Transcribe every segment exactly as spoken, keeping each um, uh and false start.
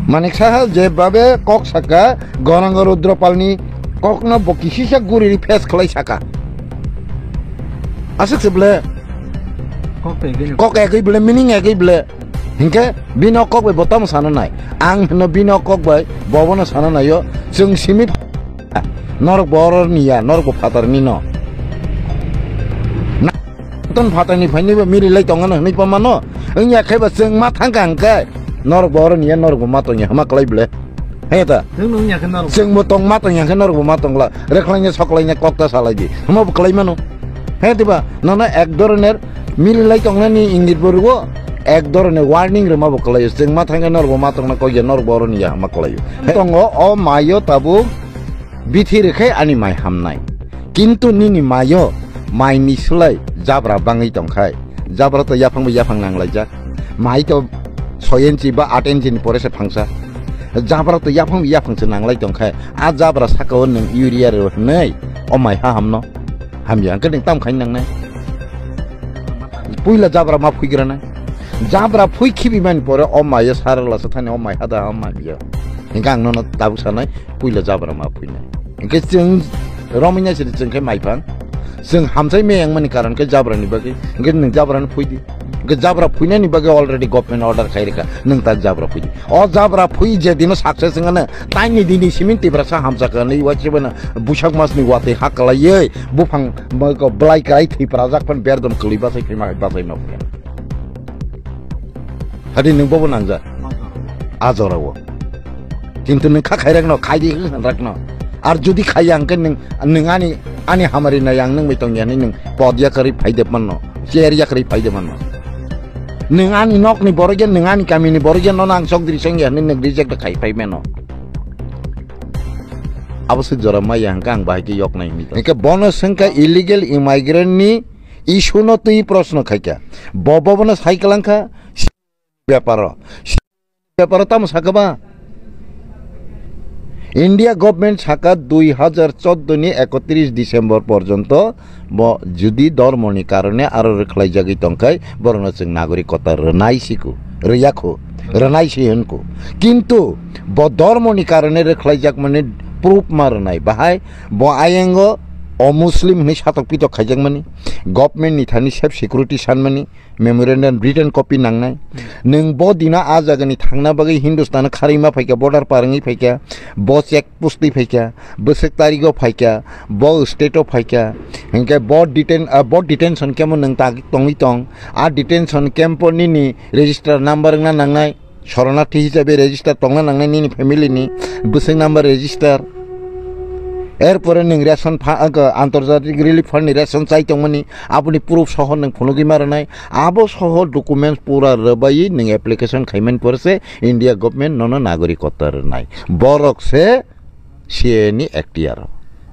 Manik Saha jebabe kok saka, Gauranga Rudra Palni kokno bo kisisa guriri face khlai saka. Aswk se bwle Kok to egwi no. Kok egwi bwle, meaning egwi bwle. Hinkhe bini o kok bai bo tamo sana nai. Ang hino bini o kok bai bo bono sana naio. Chwng simi norok bo oro niya, norok bo phatar ni no. Na-, ton phatar ni phaini bo miri lai tongano hwnwi pamano. Wngya khe ba chwng ma thangka hwnkhe norok bo oro niya, norok bo ma tongya hwnma klai bwle. He ta? Nwng nung ya khe norok. Chwng bo tong ma tong ya khe norok bo ma tong la. Rekhlaina soklaina kok ta salai di. Hwnma bo klai mano. He diba? Nono ek dhoroner mili lai tongnani ingit bo rwo. Ek dhoroner warning rwma bo klai. Chwng ma thangkhe norok bo ma tongna kok ya, norok bo oro ni ya hwnma klai. He tongo o maio tabuk bithi rwkhe ani mai hamnai. Kintu nini maio mai ni slai jabra bangwi tongkhai. Jabra to yaphang bai yaphang nanglaijak. Mai to soi inchi ba aat inchi ni pore se phangsa. Jabra to yaphang bai yaphang se nanglai tongkhai. A jabra saka o nwng urea rw hwnwi o mai ha hamno. Hamya hwnkhe nwng tam khaini nangnai. Puila jabra ma phuigranai. Jabra phui khibi mani pore o maio sarwla se thani o mai ha da o mai biya. Hwnkhe ang nono tabuk sanai puila jabra ma phuinai. Hwnkhe chwng romwi nai sidi chwng khe mai phang. Chwng hamsai meyang mani karon khe jabra ni bagwi. Hwnkhe nwng jabra no phui di. Hwnkhe jabra phuinani bagwi already government order khai rwkha. Nwng ta jabra phui di. O jabra phui je dino success wngano, taini dini simin Tiprasa hamsa kha nai wachibana busak mas ni watwi ha kalaiwi buphang ma ko blai kai thwi prajak phan berdom kwlwi bachai phai ma hai bachai ma phuya. Hadi nwng bobo nangjak. A jorao. Kintu nwng kha khairakno, khaidi hwnrakno. Ar jodi khaiya hwnkhe nwng, nwng ani, ani hamari nai ang nwng bai tongya hwnwi nwng pod yakarwi phaide manno, chair yakarwi phaide manno. Nwng ani nokni borok ya, nwng ani kamini borok ya, nono ang chokdri songya hwnwi nwng reject khai phai mano. Abo se jora maya hwnkhe ang bahai khe yok nai hwnwi tong. Hwnkhe bono swngkha illegal immigrant ni issue no twi proshno khaikha. Bo bobono sai kwlangkha beparo. Beparo tamo sakha ba? India government saka dui hajar chordo ni ekotris December porjonto bo judi dhormo ni karone aro rwkhlaijagwi tongkhai borokno chwng nagorikota rwnai siku, rwya khu, rwnai si hwnku. Kintu bo dhormo ni karone rwkhlaijakmani proof ma rwnai. Bahai bo ayengo o Muslim hwnwi satok pitok khaijakmani, government ni thani self security sanmani, memorandum written copy nangnai. Hmm. Nwng bo dino a jagani thangna bagwi Hindustan kharwi ma phaikha, border par wngwi phaikha, bo check post twi phaikha, bwswk tarigo phaikha, bo state o phaikha, hinkhe bo deten-, ah, bo detention camp o nwng ta tongwi tong, a detention camp o nini register number wngna nangnai, shoronathi hisabe register tongna nangnai nini family ni, bwswk number register, erpore nwng ration pha-, ah, antarjatik relief fund ni ration chai tongmani, aboni proof soho nwng phunugwi ma rwnai. Abo soho documents pura rwbaiwi nwng application khaimani pore se India government nono nagorikota rwnai. Borok se C A A ni ekhtiar.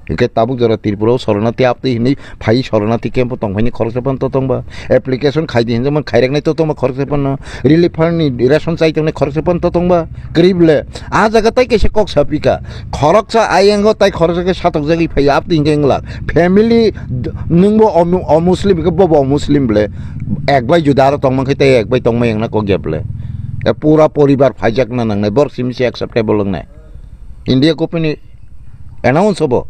Hinkhe tabuk jora Tripura o shoronathi aptwi hinwi phai shoronathi camp o tongphaini khoroksa phano totongba. Application khaidi hinjakmani khairaknai totongba khoroksa phano. Relief fund ni ration chai tongnai khoroksa phano totongba. Kwrwi bwle. A jaga tai kaisa kok sapikha. Khoroksa ayango tai khoroksa khe satokjagwi phaiya, aptwi hinkhe wngla. Family d-, nwngbo omu-, omuslim hinkhe bobo omuslim bwle. Ek bai juda aro tongmankhe tai ek bai tongma yangna kok ya bwle. E pura poribar phaijakna nangnai, borok simi se acceptable wngnai. India government ni announce obo.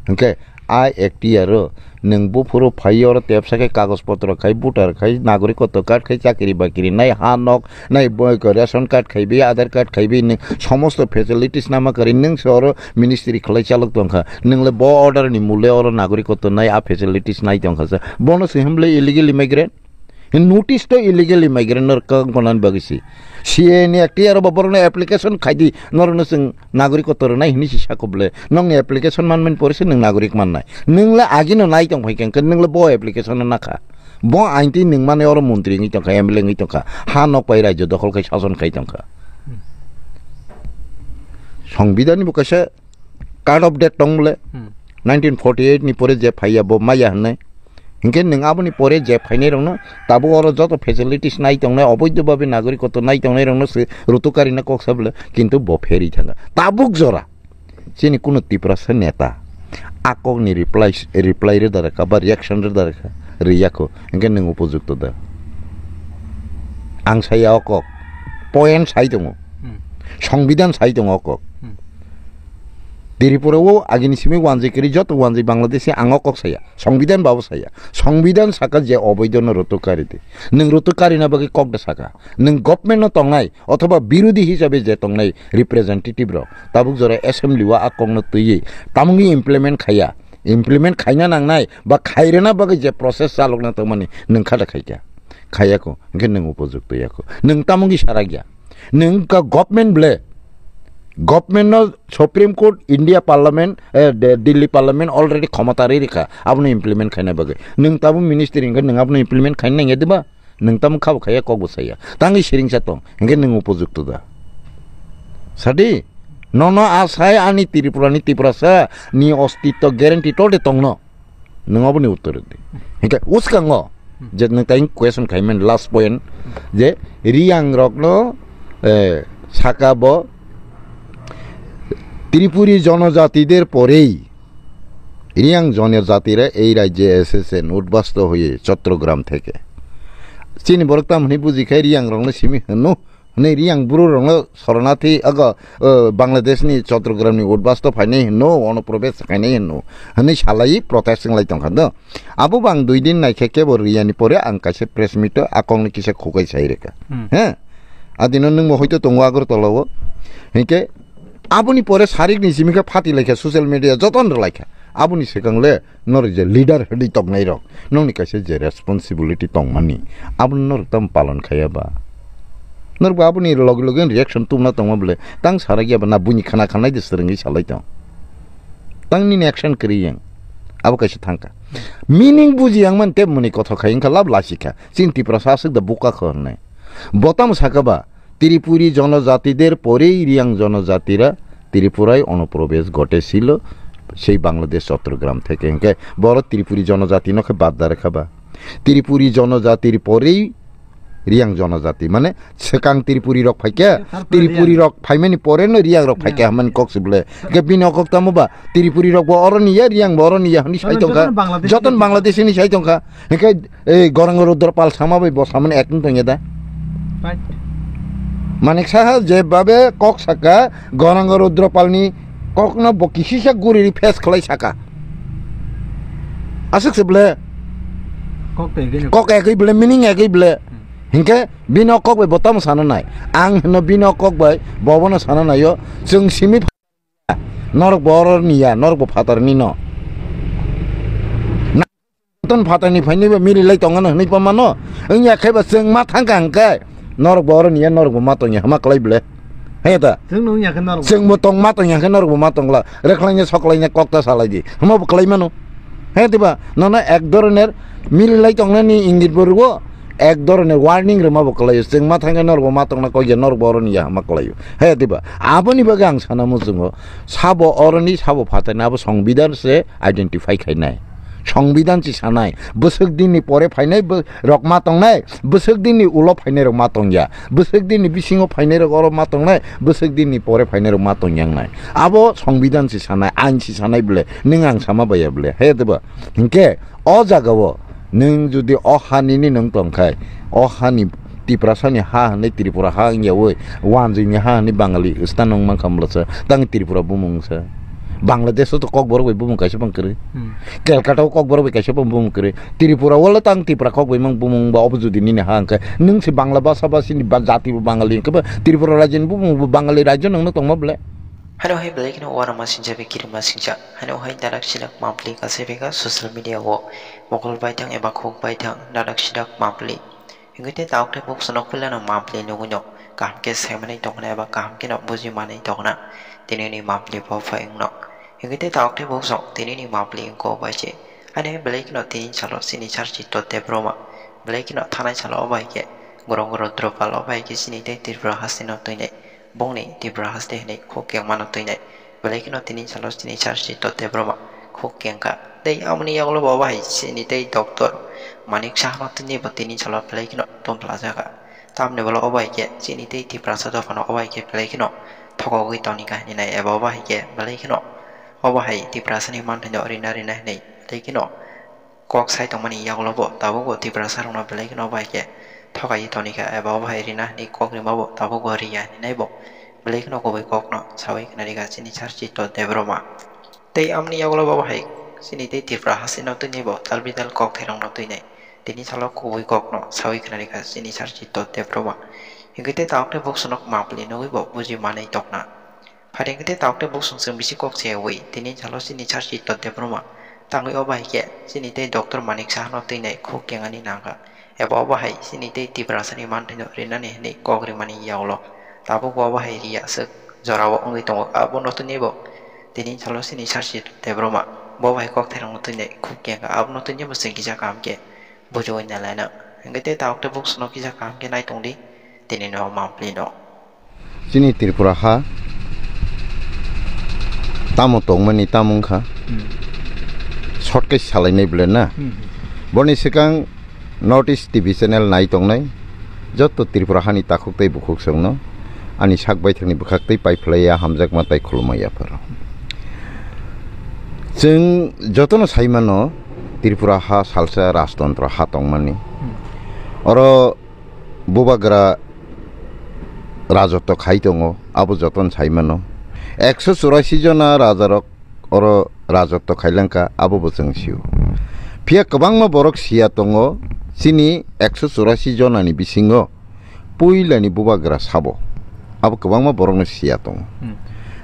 Hinkhe a ekhtiar o nwng buphuru phaiwi oro tepsa khe kagoj potro khai, voter khai, nagorikotto card khai, chakri bakri nai, ha nok nai, boi ko ration card khaibi, Aadhaar card khaibi, nwng somosto facilities nama kwrwi nwng se oro ministry khlai chalok tongkha. Nwng le bo order ni mole oro nagorikotto nai, a facilities nai tongkha se. Bono se hwnle illegal immigrant? Notice to illegal immigrant no kang konan bagwi si. C A A ni ekhtiar o bo borokno application khaidi, norokno chwng nagorikotto rwnai hinwi si sako bwle. Nokni application manmani pore se nwng nagorik mannai. Nwng le agino nai tong phai khe, nwng le bo application no nakha. Bo ain twi nwng mani oro montri wngwi tongkha, M L A wngwi tongkha. Ha nok pai rajyo dokhol khai sason khai tongkha. Songbidan ni bo kaisa card of death tong bole. Hmm. Nineteen forty eight ni pore je phaiya bo maya hwnwi. Hinkhe nwng aboni pore je phainai rokno tabuk oro joto facilities nai tongnai, oboidho babe nagorikotto nai tongnai rokno se rutuk karina kok sa bole, kintu bo pherwi thangkha. Tabuk jora chini kuno Tiprasa neta a kokni reply, reply rwda rwkha ba reaction rwda rwkha, rwya kho, hinkhe nwng upojukto da. Ang saya o kok, point sai tongo. Hmm. Songbidan sai tongo o kok. Hmm. Tripura o agini simi wanjwi kwrwi joto wanjwi Bangladeshi ang o kok saya. Songbidan babo saya. Songbidan saka je oboido no roto kari di. Nwng roto kari na bagwi kok da saka. Nwng government no tongnai othoba birodhi hisabe je tongnai representative rok. Tabuk jora assembly o a kok no twiwi tamungwi implement khaya. Implement khaina nangnai ba khairena bagwi je process chalokna tongmani nwng kha da khaikha. Khayako. Hwnkhe nwng upojukto yako. Nwng tamungwi sarakya. Nwng ka government ble, government no Supreme Court, India Parliament, eh, De-, Delhi Parliament already khomota rwi rikha, abono implement khaina bagwi. Nwng tabuk ministry hwnkhe nwng abono implement khaina nangya diba? Nwng tamo khabo khaya, kokbo saya. Tangwi siringsa tong, hwnkhe nwng upojukto da? Sadi, nono asai ani Tripura ni Tiprasa ni ostitto guarantee tode tongno. Nwng oboni uttor di. Hingke uskango je nwng tai question khaiman last point je Riyang rokno, eh, saka bo Tripuri জনজাতিদের পরেই রিয়াং জনজাতিরা এই রাজ্যে এসেছেন উদ্বাস্তু হয়ে চট্টগ্রাম থেকে। Chini borok tam hwnwi buji khe Riyang rokno simi hwno. Hwnwi Riyang bru rokno sornathi aga, o, Bangladesh ni Chottogram ni Udbasto phainai hwno, ono probesh khainai hwno. Hwnwi salai protest wnglai tongkha do. Abo bang dui din naikhe kebo Riyani pore ang kaisa press meet o akongni kisa khukai sai rwkha. Hmm. He? Adino nwngbo hoito tongo Agartala o. Hinkhe aboni pore sarikni simi khe phati laikha social media joton rwlaikha. Aboni swkang le Norok je leader hwnwi tongnairok, nokni kaisa je responsibility tongmani, abono norok tamo palon khaiya ba? Norok bo aboni loge loge reaction tubuna tongma bwle, tang sarakya ba na buini khana khanai de swrwngwi salai tong? Tang nini action kwrwi yang, abo kaisa thangkha. Meaning buji yang man tei mwnwi kothok khai wngkha, lab lasikha. Chini Tiprasa aswk da buka kho hwnwi. Bo tamo saka ba, Tripuri জনজাতিদের পরেই রিয়াং জনজাতিরা ত্রিপুরায় অনুপ্রবেশ ঘটেছিল সেই বাংলাদেশ চট্টগ্রাম থেকে। Hingke boro Tripuri jonojati no khe bad da rwkha ba? Tripuri jonojati ni porei Riyang jonojati, mane swkang Tripuri rok phaikha, Tripuri rok phaimani pore no Riyang rok phaikha hwnmani kok se bwle. Hingke bini o kok tamo ba? Tripuri rok bo oroni ya, Riyang bo oroni ya hwnwi sai tongkha. Joton Bangladesh ni sai tongkha. Hingke Ei Goranga Rudra Pal sama bai bo samani acting tongya da? Right. Manik Saha jebabe kok saka, Goranga Rudra Palni kokno bo kisisa guriri face khlai saka. Aswk se bwle. Kok to egwi no. Kok egwi bwle, meaning egwi bwle. Hmm. Hinkhe bini o kok bai bo tamo sana nai? Ang hino bini o kok bai bo bono sana naio. Chwng simi Norok bo oro ni ya, norok bo phatar ni no. Na-, ton phatar ni phaini bo miri lai tongano hwnwi pamano. Wngya khe ba chwng ma thangkha hwnkhe norok bo oro ni ya, norok bo ma tongya hama klai bwle. He ta? Chwng no wngya khe norok bo. Chwng bo tong ma tongya khe norok bo ma tongla. Rekhlaina soklaina kok ta salai di. Hama bo klai mano. He diba? Nono ek dhoroner mili lai tongnani ingit bo rwo, ek dhoroner warning rwma bo kwlaio. Chwng ma thangkhe norok bo ma tongna kok ya, norok bo oro ni ya hama kwlaio. He diba? Aboni bagwi ang sana muchungo. Sabo oroni, sabo phatarni, abo songbidan se identify khainai. Songbidan se sanai. Bwswk dinni pore phainai bo-, rok ma tongnai, bwswk dinni ulo phainai rok ma tongya. Bwswk dinni bisingo phainai rok oro ma tongnai, bwswk dinni pore phainai rok ma tongya wngnai. Abo songbidan se sanai, ain se sanai bwle, nwng ang sama baiya bwle. He diba? Hinkhe o jagao nwng jodi o ha nini nwng tongkhai, o hani Tiprasani ha hwnwi Tripura ha wngyawi, wanjwini ha hwnwi Bangali stano wngmankha mlasa, tang Tripura bumung wngsa. Bangladesh o to Kokborok bai bumung kaisa bang kwrwi. Hmm. Calcutta o Kokborok bai kaisa bang bumung kwrwi. Tripura o le tang Tipra kok bai mang bumung ba obo jodi nini ha hwnkhe nwng se Bangla basa basini ba jati bo Bangali hwnkhe ba Tripura rajyoni bumung bo Bangali rajyo nwngno tongma bwle. Hano hai belai kheno uanama singcha bai kirima singcha. Hano hai darak sidak mampli kasai beka social media o mokol baithang eba khuk baithang darak sidak mampli. Hingke te tauk te buk sonok pila no mampli nugui no kaham ke sai manai tongna eba kaham ke no buji manai tongna tini ni mampli bo phai wngno. Hingke te tauk te buk song tini ni mampli wngko bai se. Hano hai belai kheno tini salo sini sarchi to te broma. Belai kheno thanai salo o bai ke gorong gorong dropal o bai ke sini te Tripura hasti no twi nai. Bongni Tripura haste hinwi khuk kengmano twinai. Belai kheno tini salo tini charchi to Debbarma khuk kengkha. Tei amoni yagulo bo bahai chini tei doctor Manik Saha no twinai bo tini salo belai kheno tongphlajakha. Tamni bolo o bai khe chini tei Tiprasa dophano o bai khe belai kheno thokogwi tongkha hinwi nai eba o bahai khe belai kheno o bahai Tiprasani manthai no rina rina hinwi belai kheno kok sai tongmani yagulo bo tabukbo Tiprasa rokno belai kheno bai khe thokai tongkha eba o bahai rina hinwi kok rima bo tabukbo riya hinwi nai bo Belai kheno kubui kokno sawi khna rikha chini Sir Chitto Debbarma. Tei amoni yagulo bo bahai chini tei Tripura hasteni twnwi bo tal bidal kok thairokno twinai. Tini salo kubui kokno sawi khna rikha chini Sir Chitto Debbarma. Hinkhe tei tabuk tei buksonok mapli nugwi bo buji manwi tokna. Phaidi hinkhe tei tabuk tei buksong chwng bisi kok se wi tini salo chini Sir Chitto Debbarma. Tangwi o bahai khe chini tei Doctor Manik Sahano twinai khuk kengani nangkha. Eba obo hai chini tei Tiprasani manthwino rinani hwnwi kok rimani yagulo tabuk bo obo hai ri aswk jorao wngwi tongo. Abono twnwi bo tini salo chini Sir Chitto Debbarma bo bai kok thairokno twinai khuk kengkha. Abono twnwi bo chwng kisa kaham khe bujogwi nalaina. Hinkhe tei tabuk tei buksonok kisa kaham khe nai tongdi tini no mapli no. Chini Tripura ha tamo tongmani tamo wngkha? Hmm. Short khe salainai bwle na? Hmm. Boni swkang North East T V channel nai tongnai joto Tripura hani takhuk tei bukhuk songno ani sak baithangni bwkhak tei pai phlaiya hamjakma tei khulumma yapharo. Chwng jotono sai mano Tripura ha salsa rajtontro ha tongmani. Hmm. Oro bubagra rajotto khai tongo, abo jotono sai mano. Ekso churasi jona rajarok oro rajotto khai langkha, abo bo chwng sio. Phiya kwbangma borok siya tongo, chini ekso churasi jonani bisingo puilani bubagra sabo. Abo kwbangma borokno siya tongo. Hmm.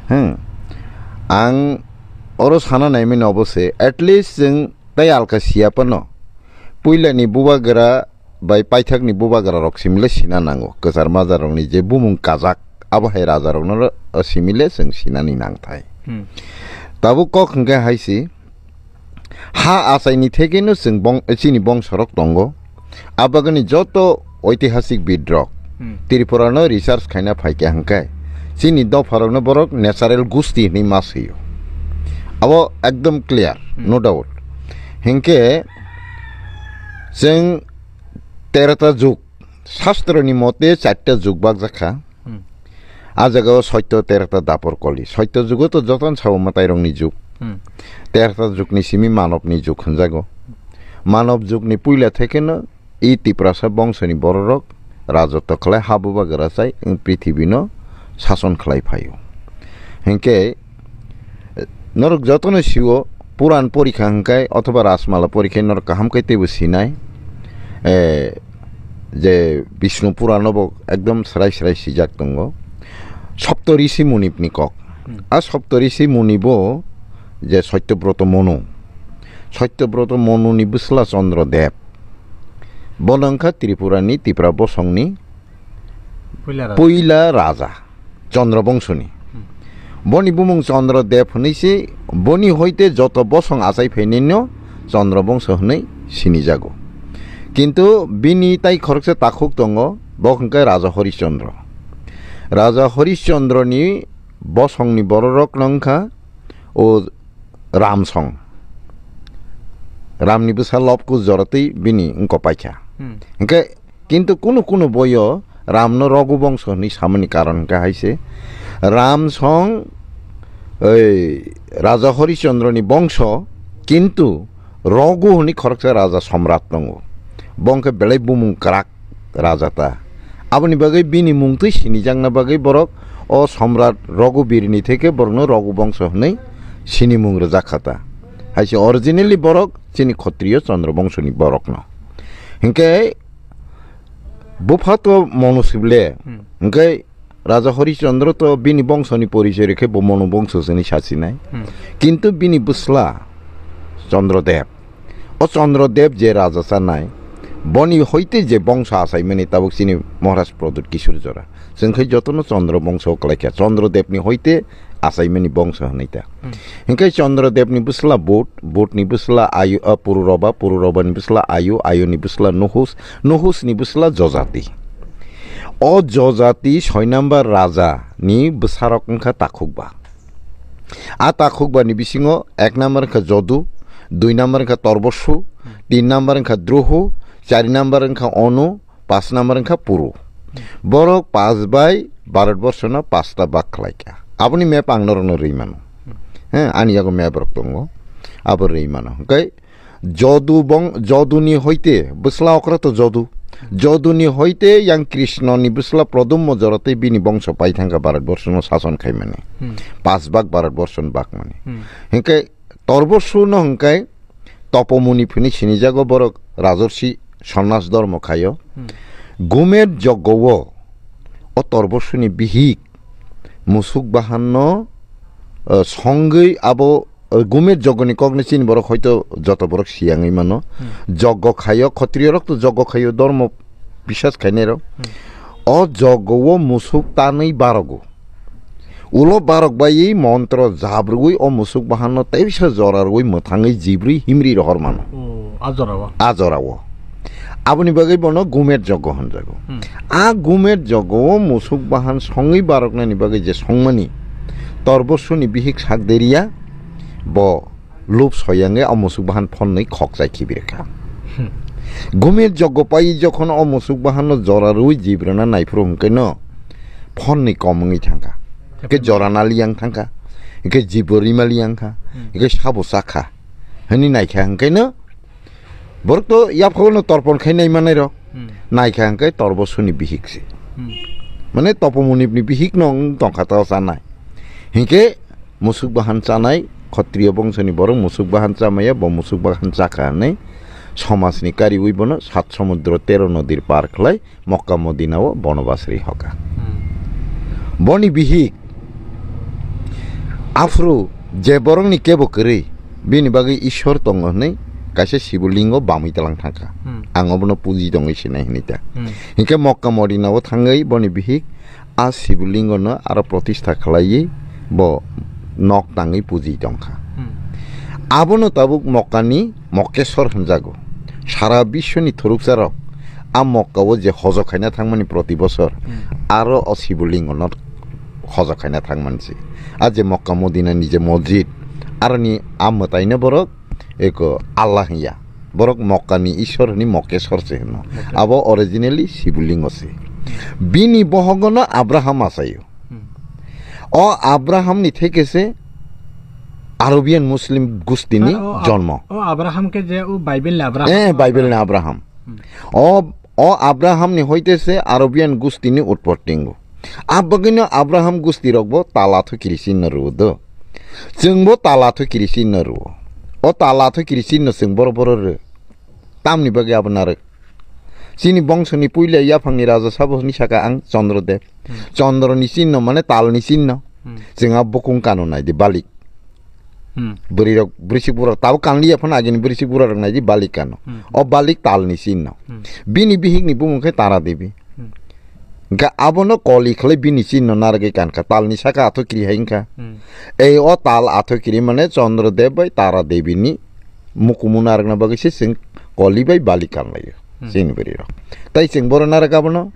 Hmm. Ang oro sana naimani obo se, at least chwng tei alka siya phano puilani bubagra bai paithakni bubagrarok simile sina nango. Kwchar majarokni je bumung kajak, abo hai rajarokno ro-, simile chwng sinani nangthai. Hmm. Tabuk kok hwnkhe hai se, ha achaini thekeno chwng bong-, chini bongsorok tongo. Abagani joto oitihasik bidrok Hmm. Tripurano research khaina phaikha hwnkhe chini dopharokno borok natural gusti hwnwi ma swio. Abo ekdom clear, Hmm. no doubt. Hinkhe chwng terota jug, sastroni mote charta jug bakjakha. Hmm. A jagao soitto terota dapor koli. Soitto jugo to joton sao mwtairokni jug. Hmm. Terota jugni simi manobni jug hwnjago. Manob jugni puila thekeno i Tiprasa bongsoni bororok rajotto khlai ha bubagra chai wng prithibino sason khlai phaio. Hinkhe, norok jotono sio, Puran porikha hwnkhe othoba Rajmala porikhe norok kaham khe teibo sinai. Eh, je Bishnu Purano bo ekdom srai srai sijak tongo. Sapto Rishi Munibni kok. Hmm. A Sapto Rishi Muni bo je Satyabroto Monu. Satyabroto Monuni bwsla Chandra Deb. Bono wngkha Tripurani Tipra bosongni Puila raja. Puila raja, Chandra bongsoni. Hmm. Boni bumung Chandra Deb hwnwi se, boni hoite joto bosong achai phainaino Chandra bongso hwnwi sinijago. Kintu bini tai khoroksa takhuk tongo, bo hwnkhe Raja Horischandra. Raja Horischandrani bosongni bororokno wngkha o Ramsong. Ramni bwsa Lobku joratwi bini wngko paikha. Hmm. Hinkhe kintu kunu kunu boyo Ramno Raghu bongso hwnwi samani karon hwnkhe hai se, Ramsong, ei, Raja Horichandrani bongso, kintu Raghu hwnwi khoroksa raja somrat tongo. Bo hwnkhe belai bumung kwrak raja ta. Aboni bagwi bini mung twi sinijakna bagwi borok o Somrat Raghu Birni theke borokno Raghu bongso hwnwi sinimung rwjak kha ta. Hai se originally borok chini Khotriyo Chandra bongsoni borokno. Hinkhe bupha to Monu sible, Hmm. hinkhe Raja Horichandra to bini bongsoni porichoi rikhe bo Monu bongso hwnwi sasinai. Hmm. Kintu bini bwsla Chandra Deb. O Chandra Deb je raja chanai, boni hoite je bongso achaimani tabuk chini Maharaj Pradyut Kishore Jora. Chwng khai jotono Chandra bongso kwlaikha. Chandra Debni hoite achaimani bongso hwnwi ta. Hmm. Hinkhe Chandra Debni bwsla Bud, Budni bwsla Ayu, ah, Pururoba, Pururobani bwsla Ayu, Ayuni bwsla Nuhus, Nuhusni bwsla Jojati. O Jojati soi number raja ni bwsarok wngkha takhukba. A takhukbani bisingo ek number wngkha Jodu, dui number wngkha Torbosu, tin number wngkha Druhu, char number wngkha Onu, pas number wngkha Puru. Borok pas bai Bharatborshono pasta bak khlaikha. Aboni map ang norokno rwi mano. He, ani yago map rok tongo. Abo rwi mano. Hwnkhe Jodu bong-, Joduni hoite bwsla okra to Jodu. Joduni hoite yang Krishnoni bwsla Prodummo jora tei bini bongso pai thangkha Bharatborshono sason khaimani. Hmm. Pas bak Bharatborshono bakmani. Hmm. Hinkhe Torborshono hinkhe Topomuni phini sinijago borok Rajorshi Sonnas dormo khaio. Hmm. Gumet joggo o, o Torborsoni bihik Musuk Bahanno, eh, songwi abo, eh, Gumet joggoni kokni chini borok hoito joto borok siyangwi mano. Hmm. Joggo khaio, khotriyorok to joggo khaio, dormo bisas khainairok. Hmm. O joggo o musuk tanwi barogo. Ulo barok bai montro jabrwi o Musuk Bahanno teisa jora rwi mwthangwi jibrwi himri rohor mano. O, a jora o. A jora o. Aboni bagwi bono Gumet joggo hwnjago. Hmm. A Gumet joggo o Musuk Bahan songwi baroknani bagwi je songmani Torborsoni bihik sak deriya bo lup soyangwi o Musuk Bahan phonnwi khokchai khibirkha. Hmm. Gumet joggo pai jokhon o Musuk Bahanno jora rwi jibrana naiphuru hwnkhe no phonnwi kom wngwi thangkha. Hwnkhe jora naliyang thangkha. Hwnkhe jibo rima liyangkha. Hmm. Hwnkhe sabo chakha. Hwnwi naikha hwnkhe no borok to yaphago no torpon khai nai manai rok. Hmm. Naikha hwnkhe Torborsoni bihik se. Hmm. Mane Topomunipni bihik no wng tongkha ta chanai. Hwnkhe Musuk Bahan chanai, Khotriyo bongsoni borok Musuk Bahan chamaya, bo Musuk Bahan chakha hwnwi somajni kariwi bono sat somudro tero nodir par khlai Mokka Modinao bonobas ri hoka. Hmm. Boni bihik aphuru je borokni kebo kwrwi, bini bagwi Ishwar tongo hwnwi kaisa Sibo lingo bamwi tlang thangkha. Hmm. Ang obono puji tongwi sinai hwnwi ta. Hmm. Hinkhe Mokka Modinao thangwi boni bihik a Sibo lingono aro protistha khlaiwi bo nok tangwi puji tongkha. Hmm. Abono tabuk Mokkani Mokkeswar hwnjago. Sara biswoni thurukcharok a Mokkao je hojo khaina thangmani proti bosor, hmm, aro o Sibo lingono hojo khaina thangmani se. A je Mokka Modinani je mosjid, aroni a mwtaino borok eko Allah hinya. Borok Mokkani Ishwar hwnwi Mokkeswar se hwno. Mokkeswar. Abo originally Sibo lingo se. Bini bohogono Abraham achaio. Hmm. O Abrahamni theke se Arabian Muslim gustini, ah, o Ab-, jonmo. O Abraham khe je o Bible ni Abraham. Eh, Bible ni Abraham. Hmm. O, o Abrahamni hoite se Arabian gustini utpottingo. Abagino Abraham gusti rokbo tala thukiri sinno rwo do. Chwngbo tala thukiri sinno rwo. O tala thukiri sinno chwng boro boro rw. Tamni bagwi abo narwk. Chini bongsoni puila yaphangni raja sabo hwnwi saka ang Chandra Dev. Hmm. Chandra ni sinno mane tal ni sinno. Hmm. Chwng a bukung kano nai di balik. Hmm. Bwrwi rok, bwrwisik bura rok tabuk kanliya phano agini bwrwisik bura rok nai di balik kano. Hmm. O balik tal ni sinno. Hmm. Bini bihik ni bumung khe Tara Devi. Hmm. Hwnkhe abono koli khlai bini sinno narwgwi kankha, talni saka athokiri hai wngkha. Hmm. Ei o tal athokiri mane Chandra Dev bai Tara Devi ni mukumu narwkna bagwi se chwng koli bai bali kanlaio, hmm, chini bwrwi rok. Tai chwng bono narwk abono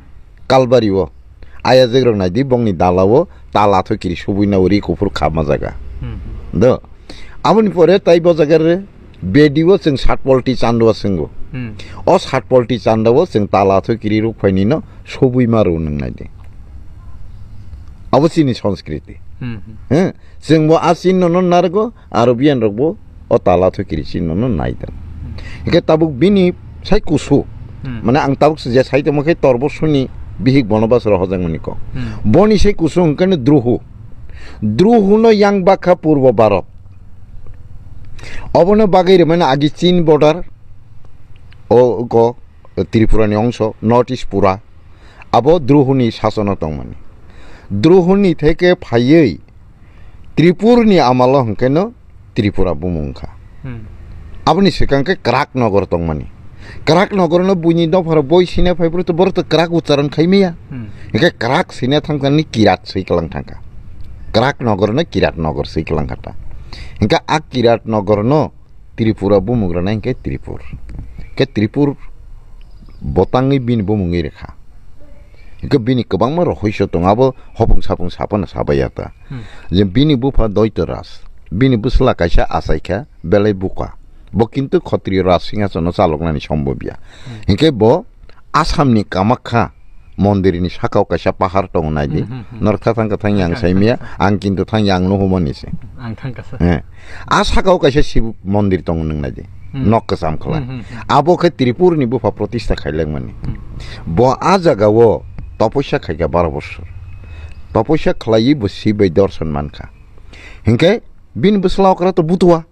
Kalbari o. Ayajwk rok nai di bongni dala o tal athokiri subui na uri kuphur khama jaga. Hmm. Do. Aboni pore tai bo jaga re bedi o chwng sat polti chandua swngo. Hmm. O sat polti chandao chwng tala thoi kiri ruk phaini no sobui ma rw nang nai de. Abo chini sanskriti. Hmm, hmm. He? Chwng bo a chin no no nargo, aro biyan rok bo o tala thoi kiri chin no no nai dan. Hmm. Hingke tabuk bini sai kusu. Hmm. Mane ang tabuk se je sai tongma khe Torborsoni bihik Bonobas rok hojak mani kok. Hmm. Boni sai kusu hingke no Druhu. Druhu no yang bakha Purbo Bharot. Obono bagwi rwmani agi Chin border, o go Tripura ni ongso, North East pura, abo Druhu ni sasono tongmani. Druhu ni theke phaiwi Tripur ni amalo hwnkhe no Tripura bumung wngkha. Hmm. Aboni swkang khe Krak Nogor tongmani. Krak Nogor no buini dopharo boi sina phai boro to, boro to Krak ucharon khai maya. Hmm. Hwnkhe Krak sina thangkha ni Kirat swi kwlang thangkha. Krak Nogor no Kirat Nogor swi kwlang kha ta. Hwnkhe a Kirat Nogor no Tripura bumung rwna hwnkhe Tripur. Hwnkhe Tripur botangwi bini bumungwi rwkha. Hwnkhe bini kwbangma rohoiso tongo, abo hopung sapung saphano sabai ya ta. Hmm. Je bini bupha Doito Raj, bini bwsla kaisa achai kha belai buka. Bo kintu Khotriyo Raj Singhasono chaloknani sombobya. Hmm. Hwnkhe bo Assamni Kamakha mondirni sakao kaisa pahar tongo nai di. Hmm, hmm, hmm. Norok tha thang kha thang yang saimaya, ang kintu thang yang nuhumani se. Ang thang kha sa. Eh. A sakao kaisa Shiv mondir tongo nwng nai di. Hmm. Nok kwcham khlai. Hmm, hmm, hmm. Abo khe Tripur ni bupha protista khailengmani. Hmm. Bo a jaga o topoisa khaikha baro bosor. Topoisa khlaiwi bo Shiv bai dorson mankha. Hinkhe bini bwsla okra to butua.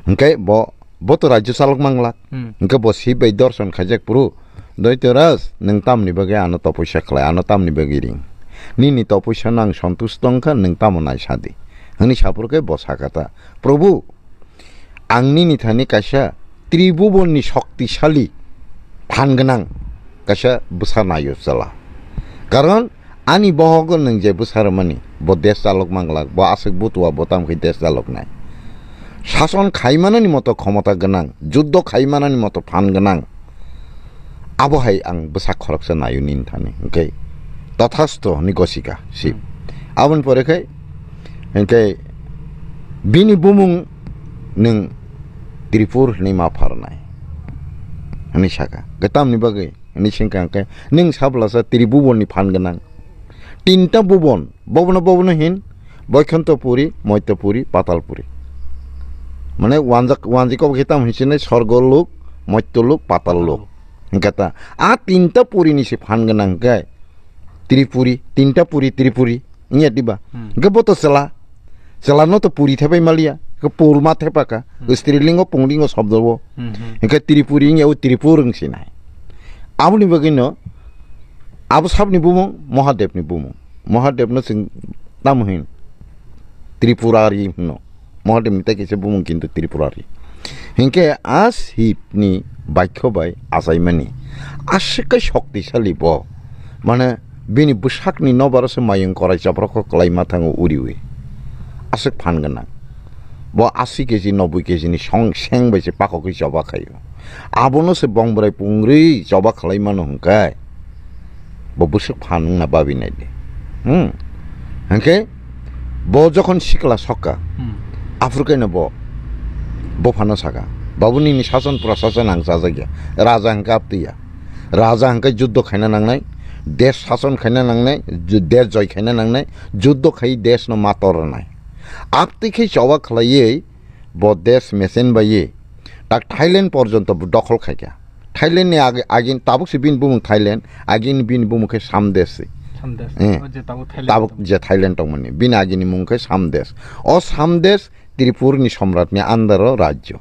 Hinkhe bo, bo to rajyo chalok manglak. Hmm. Hinkhe bo Shiv bai dorson khaijak phuru, "Doitoraj, nwng tamni bagwi ano topoisa khlai, ano tamni bagwi ring? Nini topoisa no ang sontusto wngkha, nwng tamo naisadi," hwnwi saphuru khe bo sakha ta, "Probhu, ang nini thani kaisa tribhubon ni shoktisali phan gwnang kaisa bwsa naio chwla. Karon ani bohogo nwng je bwsa rwmani, bo desh chalok manglak, bo aswk butua, bo tamo khe desh chaloknai. Sason khaimanani moto khomota gwnang, juddo khaimanani moto phan gwnang. Abo hai ang bwsa khoroksa naio nini thani." Hinkhe, "Tathasto," hwnwi gosika Shiv. Hmm. Aboni pore khe, hinkhe, "Bini bumung nwng Tripur hwnwi ma pharnai," hwnwi saka. Khe tamni bagwi? Hwnwi swngkha hinkhe, "Nwng sablasa Tribhubon ni phan gwnang. Tinta bubon, bobono, bobono hin, Boikhonto Puri, Moitto Puri, Patal Puri." Mane wanjak, wanjik kok hitam hisinai sorgo luk, moitto luk, patal luk. Hinkhe ta, a tinta puri ni se phan gwnang khe Tripuri, tinta puri Tripuri, wngya diba? Hmm. Hinkhe bo to chwla, chwla no to puri thepai maliya, hinkhe pur ma thepaka, Hmm. Strilingo punglingo sobdo bo. Hmm, hmm. Hinkhe Tripuri wngya, o Tripur wng sinai. Aboni bagwi no, abo sabni bumung, Mahadev ni bumung. Mahadev no chwng tamo hin? Tripurari hwno. Mahadev ni tai kaisa bumung kintu Tripurari. Hinkhe a Shiv ni baikho bai achaimani aswk khe shoktisali bo. Mane bini bwsakni nobar se mayung korai chaprok kho kwlai ma thango uriwi. Aswk phan gwnang. Bo asi keji, noboi keji ni song seng bai se pakokwi choba khaio. Abono se bongborai pungrwi choba khlai mano hwnkhe, bo bwswk phan wngna babi nai de. Hmm. Hinkhe bo jokhon sikla sokka, Hmm. aphuru khe no bo, bo phano saka, "Babu, nini sason prasason ang chajakya, raja hwnkhe aptwiya. Raja hwnkhe juddo khaina nangnai, desh sason khaina nangnai, ju-, desh joy khaina nangnai, juddo khai desh no mator rwnai." Aptwi khe choba khlaiwi bo desh mesen baiwi tak Thailand porjonto bo dokhol khaikha. Thailand ni ag-, agin tabuk se bini bumung Thailand, agin bini bumung khe Samdes se. Samdes. Eh. O je tabuk Thailand Tabuk tong. Je Thailand tongmani. Bini agini mung khe Samdes. O Samdes Tripur ni somrat ni under o rajyo.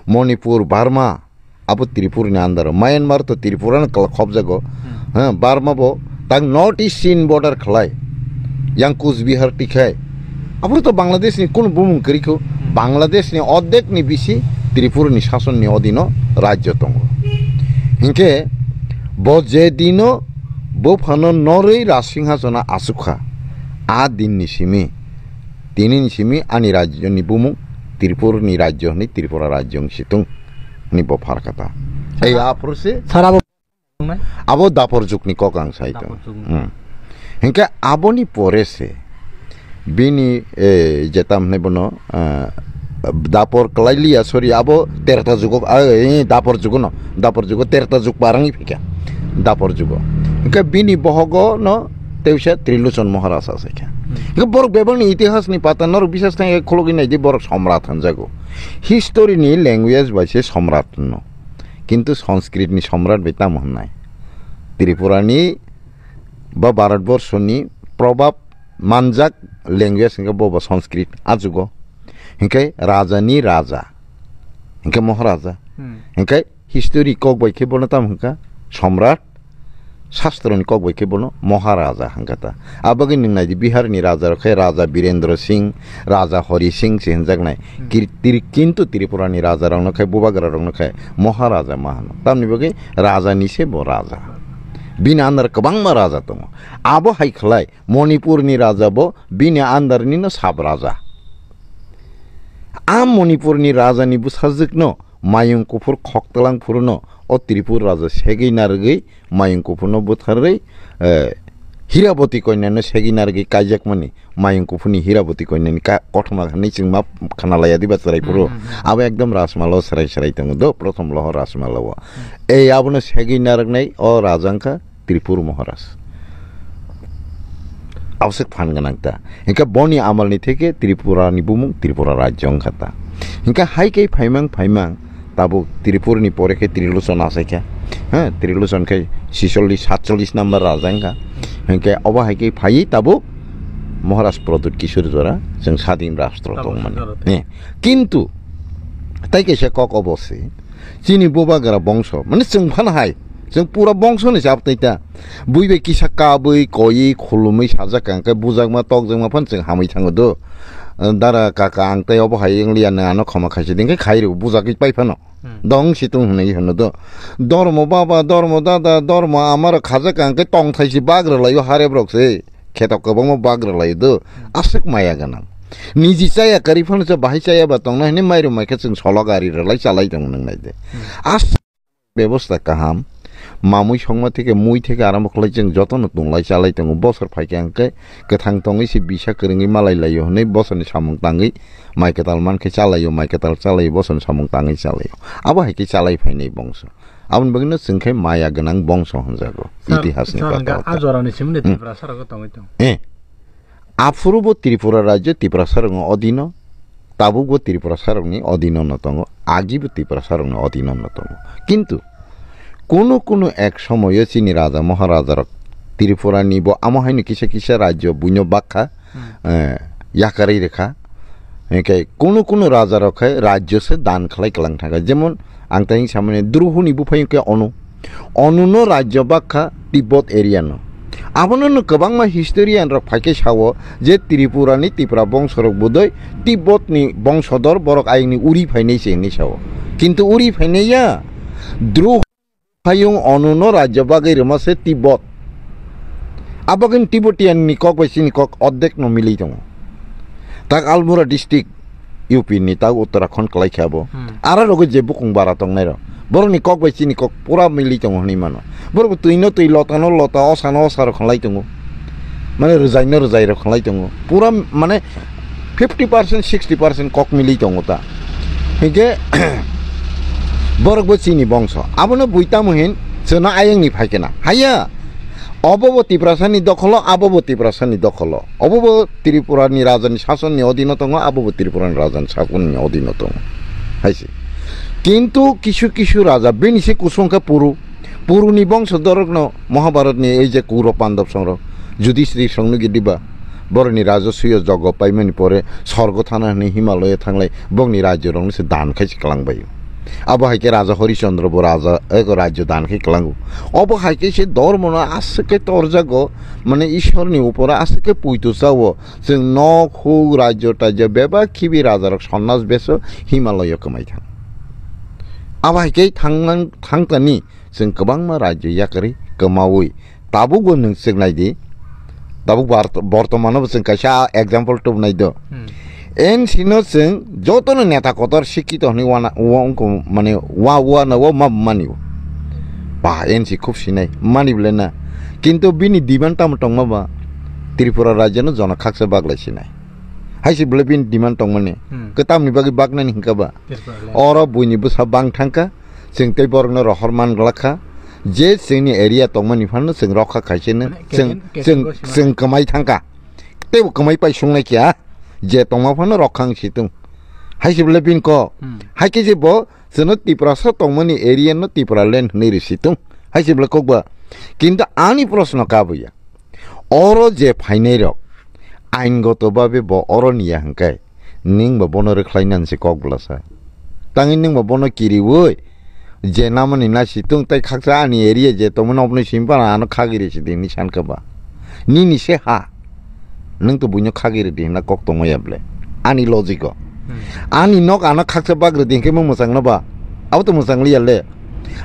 Manipur, Burma, abo Tripur ni under o. Myanmar to Tripura no kla-, khobjago. Hmm. Ha, Burma bo tak North East Chin border khlai. Yang Coach Bihar tikhai. Abo to Bangladesh ni kunu bumung kwrwi kho. Hmm. Bangladesh ni ordek ni bisi Tripur ni sason ni odino rajyo tongo. Hinkhe bo je dino bo phano norwi Rajsinghasono achukha. A din ni simi, tini ni simi ani rajyo ni bumung Tripur ni rajyo hwnwi Tripura rajyo wng situng hwnwi bo pharkha ta. Ei aphuru se Sara bo Abo dapor jukni kok ang sai Dapor tongo. Jukni. Hmm. Hinkhe aboni pore se bini, eh, je tam hwnwi bono, eh, dapor kwlai liya, sorry, abo Treta jugo, ah, eh, dapor jugo no, dapor jugo, Treta jug parangwi phikha, dapor jugo. Hinkhe bini bohogo no tewsa Trilochon Maharaj asaikha. Hmm. Hinkhe borok bebakni itihasni pata norok bisas thangwi khulogwi naidi, borok somrat hwnjago. History ni language bai se somrat hwno. Kintu Sanskrit ni somrat bai tamo hwnnai? Tripura ni ba Bharat borsho ni probab manjak language hwnkhe bo bo Sanskrit a jugo. Hinkhe raja ni raja. Hinkhe Maharaja. Hmm. Hinkhe history kok bai khe bono tamo hwnkha? Somrat. Shastro ni kok bai khe bono Maharaja hwnkha ta. Abagwi nwng naidi, Bihar ni raja rok khe Raja Birendra Singh, Raja Hari Singh se hwnjaknai. Hmm. Kir-, tiri-, kintu Tripura ni raja rok no khe, bubagra rok no khe Maharaja ma hwno. Tamni bagwi raja ni se bo raja. Bini under kwbangma raja tongo. Abo hai khlai Manipur ni raja bo bini under ni no sab raja. A Manipur ni raja ni bwsajwk no mayung kuphur khok tlang phuru no o Tripur raja segwi narwgwi mayung kuphurno butharwi, eh, Hiraboti koinano segwi narwgwi kaijakmani, mayung kuphurni Hiraboti koinani ka-, kothoma hwnwi chwng ma khna laiya diba chwrai phuru. Hmm, hmm, hmm. Abo ekdom Rajmala o chwrai chwrai tongo do, prothom loho Rajmala o. Hmm. Ei abono segwi narwknai o raja wngkha Tripur Maharaj. Aboswk phan gwnang ta. Hinkhe boni amalni theke Tripurani bumung Tripura rajyo wngkha ta. Hingke hai khe phaimang phaimang tabuk Tripurani pore khe Trilochon achaikha. Ha, Trilochon khe sisollis, satsollis number raja wngkha. Hingke obo hai khe phaiwi tabuk Maharaj Pradyut Kishore jora chwng sadin rastro Tabuk tongmani. Jora. Eh, kintu tai kaisa kok obo se, chini bubagra bongso, mane chwng phano hai, chwng pura bongso ni chap tai ta. Bui bai kisa kabui, koiwi, khulumwi sajak kha, hingke bujakma, tokjakma phano chwng hamwi thango do. Dara kaka, ang tei obo hai wngliya, nwng ano khoma khaisi, hingke khai rw, bujakwi pai phano. Hmm. Dong si tung hwnwi hwno do. Dormo baba, dormo dada, dormo ama rok khajak kha, hingke tongthai si bak rw laio harep rok se. Kheto kwbangma bak rw laio do. Hmm. Aswk maya gwnang. Niji chaya kwrwi phano se bahai chaya ba tongna hwnwi mairum mai khe chwng solok ari rw lai chalai tongo nwng nai de. Hmm. As bebosta kaham. Mamui songma theke, mui theke arambo khlai chwng jotono tunglai chalai tongo. Bosor phaikhe hwnkhe kwthang tongwi se bisa kwrwngwi malai laio hwnwi bosorni samung tangwi mai kwtal mankhe chalaio, mai kwtal chalaio, bosorni samung tangwi chalaio. Abo hai khe chalai phainai bongso. Aboni bagwino chwng khe maya gwnang bongso hwnjago. Sir, itihasni sir, hwnkhe pata o ta. A jorani simni Hmm. Tiprasa rok tongwi tong. Eh. Aphuru bo Tripura rajyo Tiprasa rokni odino, tabuk bo Tiprasa rokni odino no tongo, agi bo Tiprasa rokni odino no tongo. Kintu kunu kunu ek somoyo chini raja Maharaja rok Tripura ni bo amo haino kisa kisa rajyo buino bakha, Hmm. eh, yakarwi rwkha. Hingke kunu kunu raja rok khe rajyo se dan khlai kwlang thangkha. Jemon ang tei samani Druhu ni buphai hwnkhe Onu. Onu no rajyo bakha Tibet area no. Abono no kwbangma historian rok phaikhe sao je Tripura ni Tipra bongso rok budoi Tibet ni bongsodor borok ayang ni uri phainai se hinwi sao. Kintu uri phainai ya. Druhu Hayung Onu no rajyo bagwi rwma se Tibet. Abagwino Tibetan ni kok bai chini kok ordek no milwi tongo. Tak Almora district, U P ni, tak Uttarakhand kwlai khe abo. Hmm. Aro rogo je bukung bara tongnai rok. Borok ni kok bai chini kok pura milwi tongo hwnwi mano. Borok bo twi no twi, lota no lota, osa no osa rok hwnlai tongo. Mane rwjai no rwjai rok hwnlai tongo. Pura mane fifty percent, sixty percent kok milwi tongo ta. Hinkhe borok bo chini bongso. Abono bui tamo hin chwngno ayang ni phai khe na. Haya. Obo bo Tiprasa ni dokholo, abo bo Tiprasa ni dokholo. Obo bo Tripura ni raja ni sason ni odino tongo, abo bo Tripura ni raja ni sason ni odino tongo. Hai se. Kintu kisu kisu raja bini se kusung khe Puru. Puruni bongso dorokno Mahabharatni ei je Kaurab Pandab songrok, Yudhishthir songno gidiba, borokni rajasuyo jogo paimani pore sorgo thana hwnwi Himalaya thanglai bokni rajyorokno se dan khai se kwlangbaio. Abo hai khe Raja Harishchandra bo raja, eko rajyo dan khai kwlango. Obo hai khe se dormono aswk khe torjago, mane Ishorni upora aswk khe puitu chao. Chwng nok, huk, rajyo, tajyo bebak khibi rajarok sonnas beso Himalaya kwmai thang. Abo hai khe thanglang-, thangtani chwng kwbangma rajyo yakarwi kwmaui tabukbo nwng swk nai di. Tabuk bar-, bortomano bo chwng kaisa example tubunai do. Hmm. N C no chwng jotono neta kotor sikito hwnwi wana, wa wngkho, mane wa, wa na wa ma mani. Ba, N C khub sinai, mani bole na. Kintu bini demand tamo tongma ba, Tripura rajyo no jono khaksa baglai sinai. Hai se bole bini demand tongmani. Hmm. Kwtamni bagwi baknani hinkha ba. Tripura le. Oro buini bwsa bang thangkha, chwng tei borokno rohor man glak kha, je chwngni area tongmani phano chwng rokha khaisano, mane chwng, category, chwng, category sima. Chwng kwmai thangkha. Teibo kwmai pai sungnai kya, je tongma phano rokha wng si tung. Hai se bole bini kok. Hmm. Hai khe je bo chwngno Tiprasa tongmani area no Tipraland hwnwi rw si tung. Hai se bole kok ba. Kintu ani proshno kabo ya. Oro je phainai rok, aingoto babe bo oro niya hwnkhe, ning bo bono rwkhlai nang se kok bwlasa. Tangwi ning bo bono kiriwi, je namani nasi tung tei khaksa ani area je tongmani oboni simi phano ano khagwi rw si di hinwi sankha ba. Nini se ha. Nwng to buino khagwi rw di hinna kok tongma ya ble. Ani logic o. Hmm. Ani nok ano khaksa bak rw di hinkhe mo mwchang no ba. Abo to mwchang liya le.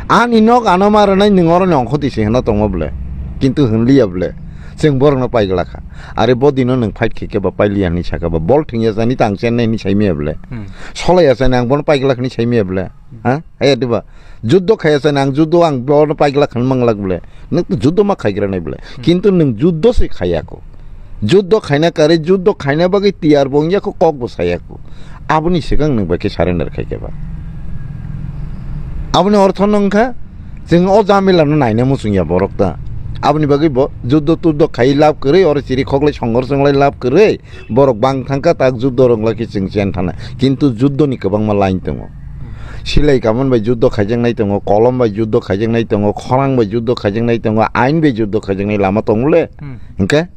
Ani nok ano ma rwnai nwng oroni ongkho di se hwnna tongma ble. Kintu hwnliya ble. Chwng borokno paigwlak kha. Are bo dino nwng fight khe khe ba pailiya hinwi sakha ba. Bol thwngya chani tang chen nai hinwi saimaya ble. Hmm. Solaiya chani ang bono paigwlak hinwi saimaya ble. Ha? Haya diba? Juddo khaya chani ang juddo ang bono paigwlak hinwi manglak ble. Nwng to juddo ma khaigra nai ble. Hmm. Kintu nwng juddo se khaya kho. Juddo khaina kare, juddo khaina bagwi tiyar bo wngya kho, kok bo saya kho. Aboni swkang nwng bai khe surrender khai khe ba. Aboni ortho no wngkha, chwng o jamila no naina muchung ya borok ta. Aboni bagwi bo juddo tuddo khai lab kwrwi, oro chiri khoklai songor songlai lab kwrwi, borok bang thangkha tak juddo rwngla khe chwng chen thana. Kintu juddo ni kwbangma line tongo. Silai kaman bai juddo khaijaknai tongo, kolom bai juddo khaijaknai tongo, khorang bai juddo khaijaknai tongo, ain bai juddo khaijaknai lama tongo le. Hmm. Hwnkhe?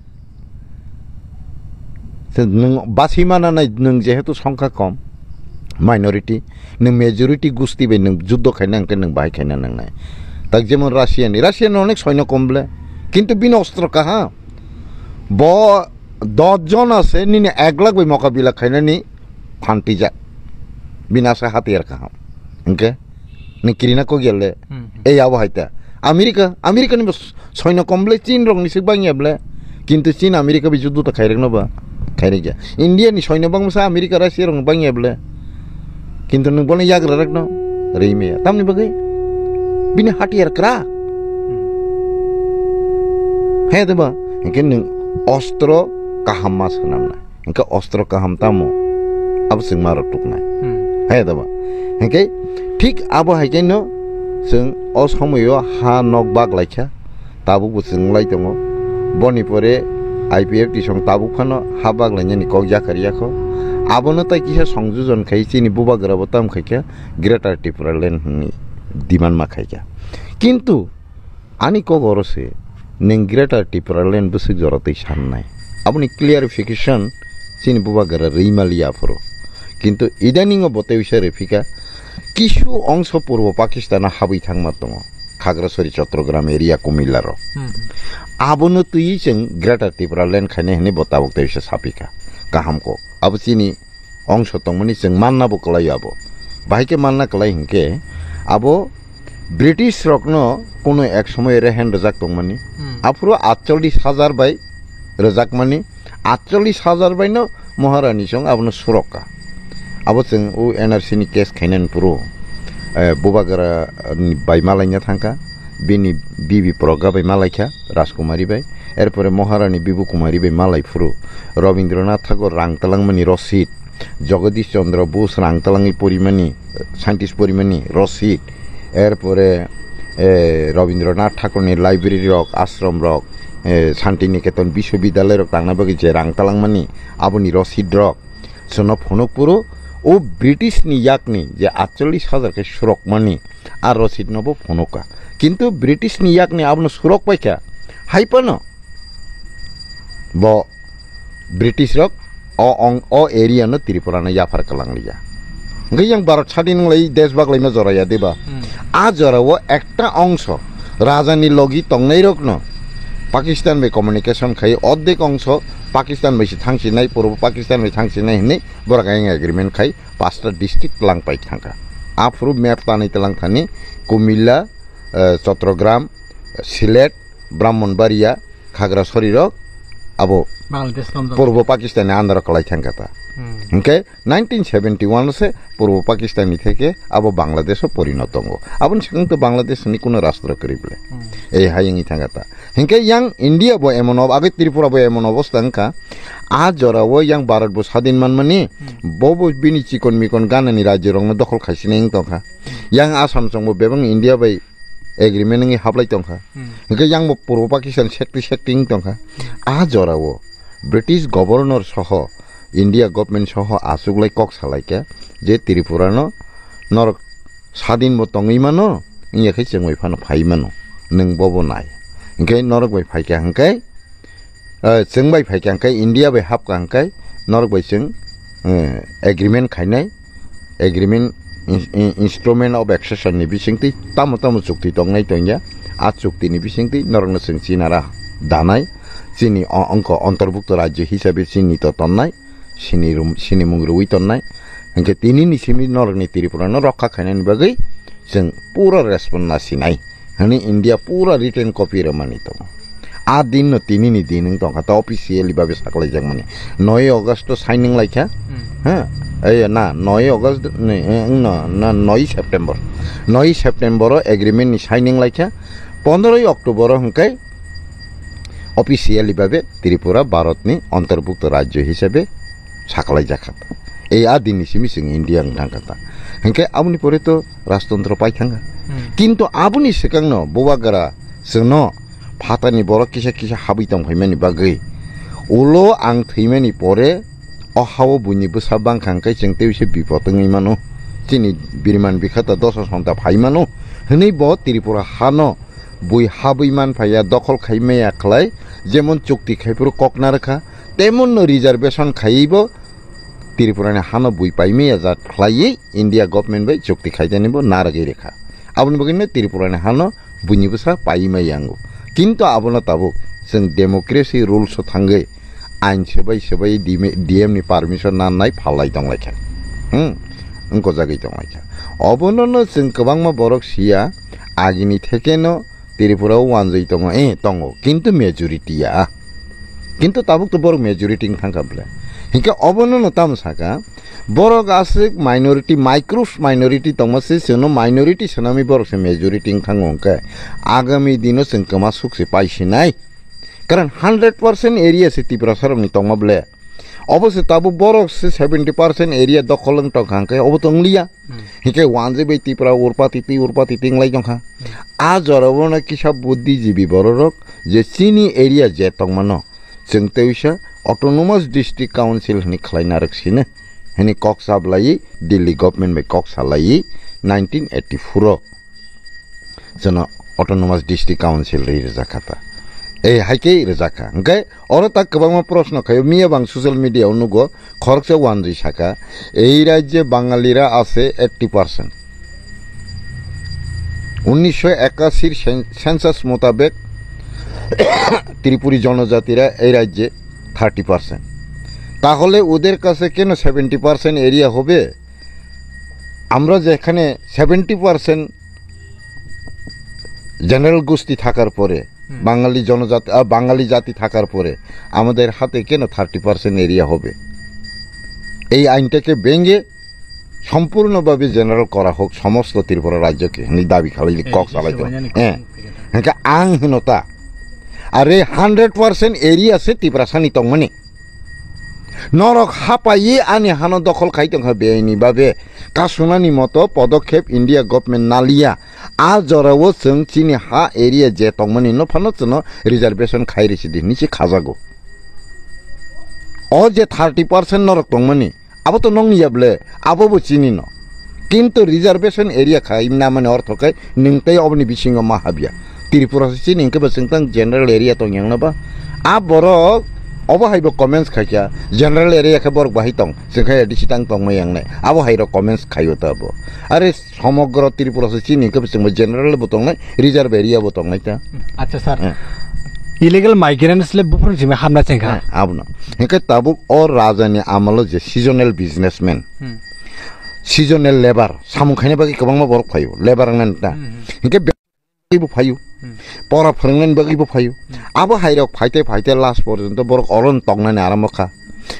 Se nwng basi mana nai, nwng jehetu songkha kom, minority, nwng majority gusti bai nwng juddo khaina hwnkhe nwng bahai khaina nangnai. Tak jemon Russia ni, Russia ni onek soino kom ble, kintu bini ostro kaham. Bo dos jon ase nini ek lakh bai mokabila khainani phan twijak. Bini ase hatiyar kaham. Hwnkhe? Ni kirina kok yale. Hmm, hmm. Ei abo hai ta. America, America ni bos soino kom ble Chin rok ni sik bang ya ble. Kintu Chin America bi juddo ta khairek no ba. Khairek ya. India ni soino bang sa America Russia rok bang ya ble. Kintu nung bolni yagra rek no. Rei me ya. Tamni bagwi. Bini hatiyar kra. He de ba. Hingke nung ostro kaham mas hanam na. Hingke ostro kaham tamo, abo chwng ma rok tuknai. Hmm. Hai da ba? Hingke thik abo hai khe no chwng o somoyo ha nok bak lai kha, tabuk bo chwng lai tongo. Boni pore I P F T song tabuk phano ha bak lainani kok yakar yakho. Abono tai kisa songjojon khai chini bubagra bo tam khai kha Greater Tipraland hwnwi demand ma khai kha. Kintu Ani kok oro se, nwng Greater Tipraland bwswk jora twi sannai. Aboni clarification chini bubagra rwi maliya aphuru. Kintu idaningo bo tei uisa rwphika, kisu ongso purbo Pakistano habwi thangma tongo, Khagrasori, Chottogram area, Kumilla rok. Hmm. Abono twiwi chwng Greater Tipraland khainai hwnwi bo tabuk tei uisa saphika. Kaham kok. Abo chini ongso tongmani chwng manna bo kwlaio abo. Bahai khe manna kwlai hinkhe abo British rokno kuno ek somoy rehen rwjak tongmani. Hmm. Aphuru atchollis hajar bai rwjakmani, atchollis hajar bai no Maharani song abono surokka. Abo chwng o N R C ni case khainani phuru, eh, bubagra ni bai malaina thangkha, bini bibi Pragga bai malaikha, Rajkumari bai, erpore Maharani Bibu Kumari bai malai phuru, Rabindranath Thakur rang talangmani rosit, Jagadish Chandra Bose rang talangwi porimani, scientist porimani rosit, erpore, eh, Rabindranath Thakurni library rok, ashram rok, eh, Santiniketan Biswabidyalay rok tangna bagwi je rang talangmani, aboni rosit rok, chwngno phunuk phuru o British ni yakni je atchollis hajar khe surokmani, a rosit no bo phunukha. Kintu British ni yakni abono surok paikha, hai phano bo British rok o ong-, o area no Tripura no yaphar kwlang liya. Hwnkhe yang Bharat sadin wnglai desh bak laima jora ya diba? Hmm. A jora o ekta ongso raja ni logi tongnai rok no Pakistan bai communication khai, ordek ongso Pakistan bai se thangsinai, purbo Pakistan bai thangsinai hinwi borok ayang agreement khai, pasta district lang pai thangkha. Aphuru map tanwi tlang thani Kumilla, eh, Chottogram, Sylhet, Brahmanbaria, Khagrasori rok abo Bangladesh lom purbo Pakistan ni under o kwlai thangkha ta. Hmm. Hwnkhe nineteen seventy one se purbo Pakistan ni theke abo Bangladesh o porinot tongo. Aboni swkang to Bangladesh ni kuno rastro kwrwi bwle. Hmm. Ei hayung i thangkha ta. Hwnkhe yang India bo emon ob-, agwi Tripura bo emon obostha wngkha. A jora o yang Bharat bo sadin manmani, hmm, bo bo bini chikon mikon ganani rajyo rokno dokhol khaisinai wng tongkha. Hmm. Yang Assam chwngbo bebak India bai agreement wngwi hablai tongkha. Hmm. Hwnkhe yang bo purbo Pakistan sekti sekti wng tongkha. Hmm. A jora o British governor soho India government soho achuklai kok salaikha je Tripura no norok sadin bo tongwi mano, wngya khe chwng bai phano phai mano, nwng bobo nai. Hwnkhe norok bai phaikha hwnkhe, eh, chwng bai phaikha hwnkhe, India bai hapkha hwnkhe, norok bai chwng, eh, agreement khainai, agreement in-, in-, instrument of accession ni bisingtwi tamo tamo chukti tongnai tongya, a chukti ni bisingtwi norokno chwng chinara danai, chini o-, ongkho ontorbukto rajyo hisabe chini to tonnai, sini rum-, sini mung rwui tonnai. Hwnkhe tini ni simi norokni Tripura no rokha khainani bagwi chwng pura respond nasinai hwnwi India pura written copy rwmani tongo. A din no tini ni din wng tongkha ta officially babe saklaijakmani. Noi August o signing laikha. Hmm. Ha? Ei na noi August ni, eh, wng no, na noi September. Noi September o agreement ni signing laikha. Pondroi October o hwnkhe officially babe Tripura Bharat ni ontorbukto rajyo hisabe saklai jakha ta. Ei a din ni simi chwng India wng thangkha ta. Hwnkhe aboni pore to rajtantro pai thangkha. Hmm. Kintu aboni swkang no bubagra chwngno Phatani borok kisa kisa habwi tongphaimani bagwi. Ulo ang thwimani pore o hao buini bwsa bangkha hwnkhe chwng tei se bipot wngwi mano. Chini biriman bikhata dosa sonta phai mano hwnwi bo Tripura hano bui habwi manphaiya, dokhol khai maya khlai, jemon chukti khaiphuru kok narwkha, temonno reservation khaiwi bo Tripurani hano bui paimaya jat khlaiwi India government bai chukti khaijani bo narwgwi rwkha. Aboni bagwino Tripurani hano buini bwsa paiwi maya wngo. Kintu abono tabuk chwng democracy rules o thangwi ain swbai swbai D M ni permission nannai phalai tonglaikha. Hmm, wngkojagwi tonglaikha. Obonono chwng kwbangma borok siya, agini thekeno Tripura o wanjwi tongo, eh, tongo, kintu majority ya. Kintu tabuk to borok majority wng thangkha ble. Hinkhe obonono tamo saka, borok aswk minority, micros minority tongma se chwngno minority swnamwi borok se majority wng thango hwnkhe agami dino chwng kwma suk se paisinai. Karon hundred percent area se Tiprasa rokni tongma ble. Obo se tabuk borok se seventy percent area dokhol wng tongkha hwnkhe obo to wngliya. Hmm. Hinkhe wanjwi bai Tripura urpati twi urpati twi wnglai tongkha. Hmm. A jorao no kisa buddhijibi bororok je chini area je tongmano chwng tei wisa Autonomous District Council hwnwi khlai narwk sino hwnwi kok chablaiwi Delhi government bai kok salaiwi nineteen eighty-four o chwngno Autonomous District Council rwi rwjak kha ta. Ei hai khe rwjak kha. Hwnkhe oro ta kwbangma proshno khaio. Miya bang social media o nugo, khoroksa wanjwi saka, "Ei rajye Bangalira ase eighty percent." উনিশশো একাশির সেন-, সেন্সাস মোতাবেক ত্রিপুরী জনজাতিরা এই রাজ্যে thirty percent. তাহলে ওদের কাছে কেন সেভেন্টি পার্সেন্ট এরিয়া হবে? আমরা যেখানে সেভেন্টি পার্সেন্ট জেনারেল গোষ্ঠী থাকার পরে, হুম। বাঙালি জনজাতি, আ, বাঙালি জাতি থাকার পরে আমাদের হাতে কেন থার্টি পার্সেন্ট এরিয়া হবে? এই আইনটাকে ভেঙে সম্পূর্ণভাবে জেনারেল করা হোক সমস্ত ত্রিপুরা রাজ্যকে, হনি দাবি খালি এই কক্স যে আলাইতো। সেবাজানি হ্যাঁ। কর্মসূচি। হ্যাঁ, আং হনতা। আরে হান্ড্রেড পার্সেন্ট এরিয়া সে তিপ্রাসানি তংমানি। Norok hapaiwi ani hano dokhol khai tongkha beaini babe kasunani moto podokhep India government naliya. A jorao chwng chini ha area je tongmani no phano chwngno reservation khai risi di hinwi se khajago. O je thirty percent norok tongmani, abo to nongni ya ble, abo bo chini no. Kintu reservation area khai na mani ortho khai nwng tei oboni bisingo ma habya. Tripura se chini hwnkhe bo chwng tang general area tong yang na ba. A borok obo hai bo comments khai kha, general area khe borok bahai tong, chwng khe A D C tang tong ma yang nai. Abo hai rok comments khai o ta bo. Are Somogro Tripura se chini hwnkhe bo chwngbo general bo tongnai, reserve area bo tongnai ta. Acha sir. Hmm. Illegal migrants le buphuru jime hamna chengkha. Hmm, abono. Hwnkhe tabuk o rajani amalo je seasonal businessman, Hmm. seasonal labour, samung khaina bagwi kwbangma borok phaio, labour wngna ta. Hmm, hmm. Hwnkhe be-, bo phaio. Hmm. Pora phwrwngnani bagwi bo phaio. Hmm. Abo hai rok phaite phaite last porjonto borok oron tongnani arambo kha.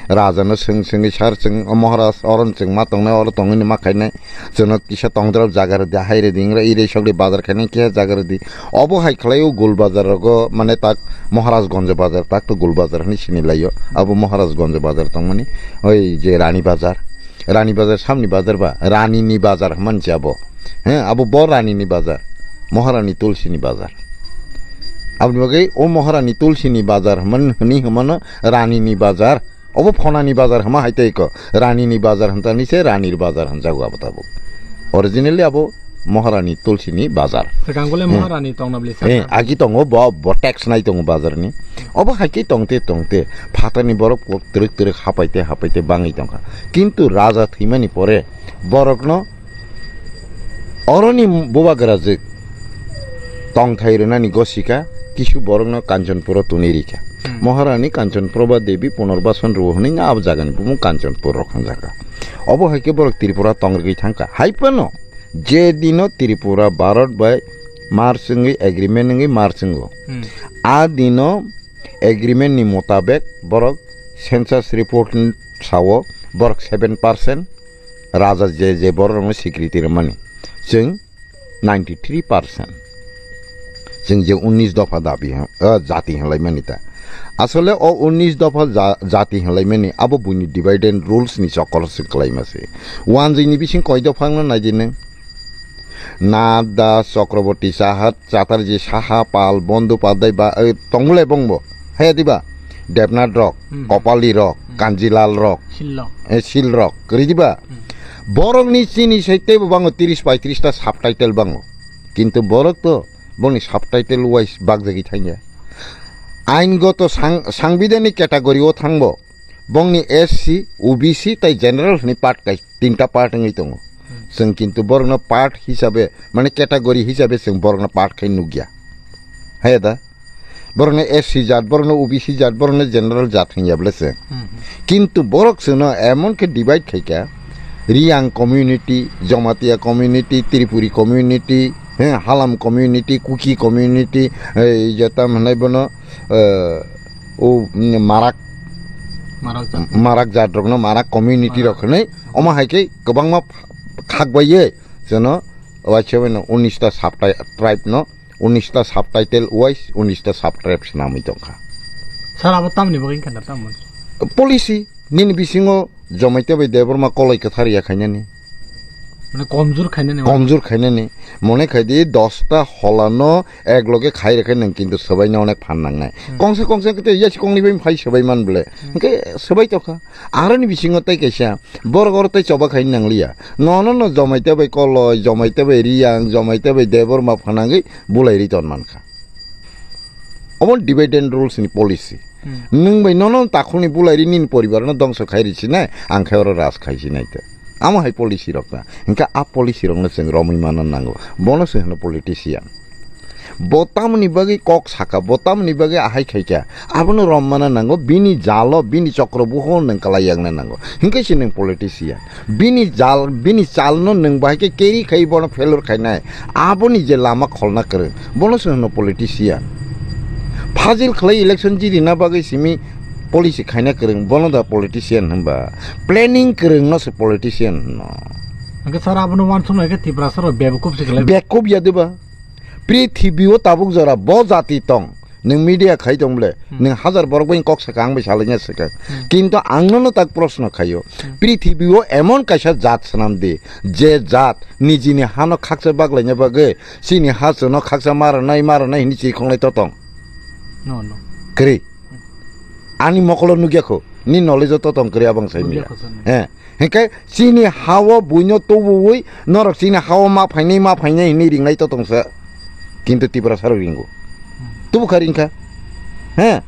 Raja no swng swngwi sar chwng, "O Maharaj, oron chwng ma tongnai, oro tongwi ni ma khainai. Chwngno kisa tongdrop jaga rwdi, hai rwdi, ingra irei sokdi bazar khainai kisa jaga rwdi." Obo hai khlai o gul bazar rogo, mane tak Maharaj Gonjo bazar, tak to gul bazar hinwi sini laio. Abo Maharaj Gonjo bazar tongmani, oi je Rani bazar. Rani bazar samni bazar ba, Rani ni bazar hwnmani se abo. He, abo bo Rani ni bazar. Maharani Tulsi ni bazar. Aboni bagwi o Maharani Tulsi ni bazar hwnman, hwnwi hwnmano Rani ni bazar. Obo phonani bazar hwnma hai tei ko. Rani ni bazar hwnta ni se Rani ni bazar hwnjago abo tabuk. Originally abo Maharani Tulsi ni bazar. Swkang bole Hmm. Maharani tongna bwle Eh, saka. Agi tongo bo, bo tax nai tongo bazar ni. Obo hai khe tongte tongte phatani borok kok twrwk twrwk hapaite hapaite bangwi tongkha. Kintu raja thwimani pore borokno oroni bubagra jwk tongthai rwnani gosika kisu borokno Kanchanpuro tuni rikha. Hmm. Maharani Kanchanprabha Devi punarbasan rwo hwnwi abo jagani bumung Kanchanpur rok hwnjakha. Obo hai khe borok Tripura tongrwgwi thangkha. Hai phano je dino Tripura Bharat bai merge wngwi agreement wngwi merge wngo. Hmm. A dino agreement ni motabek borok census report sao borok seven percent raja je je borok rokno security rwmani. Chwng ninety three percent. Chwng je unnish dopha dabi hwn, ah, jati hwnlaimani ta. Asole o unnish dopha ja-, jati hwnlaimani abo buini divide and rules ni chokor se kwlaima se. Wanjwi ni bising koi dopha wngna nai di nwng? Nadda, Chakraborty Saha, Chatterjee Saha, Pal, Bandopadhyay ba, eh, tongmole bongbo. Haya diba? Debnath rok, Hmm. Kopali rok, Hmm. Kanjilal rok, Shillong. Eh, Sil rok, kri diba? Hmm. Borok ni chini sai teibo bango tiris paitris ta subtitle bango. Kintu borok to boni subtitle wise bagjagwi thangya. Ain goto sang-, sangbidani category o thangbo. Bongni S C, O B C tai general hwnwi part kai, tinta part wngwi tongo. Hmm. Chwng kintu borokno part hisabe, mane category hisabe chwng borokno part khai nukya. Haya da? Borokno S C jat, borokno O B C jat, borokno general jat hwnya bole chwng. Hmm, hmm. Kintu borok chwngno emon khe divide khaikha, Riyang community, Jamatia community, Tripuri community, he, Halam community, Kuki community, ei, je tam hwnai bono, eh, o, mm, marak, Marak jat. Marak jat rokno, marak community Marak. Rok hwnwi, omo hai khe kwbangma khak bai ye, jono, waisa bai no unis ta sub-, tribe no, unis ta subtitle wise, unis ta sub-tribe swnamwi tongkha. Sir, abo tamni bagwi wngkha da, tamo? Policy, nini bisingo Jamatia bai Debbarma koloi kwthar ya khainani. Mane komjur khainani. Komjur khainani. Mone khai di, dosta holano ek loge khai rwkhe nwng kintu swbaino onek phan nangnai. Hmm. Kongsa kongsa kete yasi kongni bai phai swbai man bole. Hmm. Hwnkhe swbai tokha. Aroni bisingo tei kaisa borok oro tei choba khai nangliya. Nono no Jamatia bai koloi, Jamatia bai Riyang, Jamatia bai Debbarma phanangwi bulai ri ton mankha. Omo divide and rules ni policy. Hmm. Nwng bai nono takhukni bulai ri nini poribar no dongso khai ri sinai, ang khe oro raj khai sinai te. Amo hai policy rok ta. Hingke a policy rok no chwng romwi mana nango. Bono se hwno politician. Bo tamoni bagwi kok saka, bo tamoni bagwi ahai khaikha. Abono rom mana nango, bini jalo, bini chokrobuho nwng kwlai yakna nango. Hingke se nwng politician. Bini jal, bini chalno nwng bahai khe carry khai bono failure khainai. Aboni je lama kholna kwrwng, bono se hwno politician. Fajil khlai election jirina bagwi simi policy khaina kwrwng, bono da politician hwnba. Planning kwrwngno se politician hwno. Hwnkhe sir, abono uansuknai khe Tiprasa rok bebekhup se khlai. Bebekhup ya diba? Prithibi o tabuk jora bo jati tong. Nwng media khai tong bole, Hmm. nwng hajar borok bai kok saka, ang bai salaina saka. Hmm. Kintu ang nono tak proshno khaio. Hmm. Prithibi o emon kaisa jat swnam di, je jat nijini hano khaksa baglaina bagwi, chini ha chwngno khaksa maranai, maranai hini chirikhonglai totong. No, no. Kwrwi. Ani mokolo nukya kho, ni knowledge o totong kwrwi abang sai Nukya mia. Kho, sir. Eh. Hingke chini hao buino tubuwi norok chini hao ma phainai, ma phainai hinwi ringnai to tongsa. Kintu Tiprasa rok ringo. Hmm. Tubu kha ringkha. He?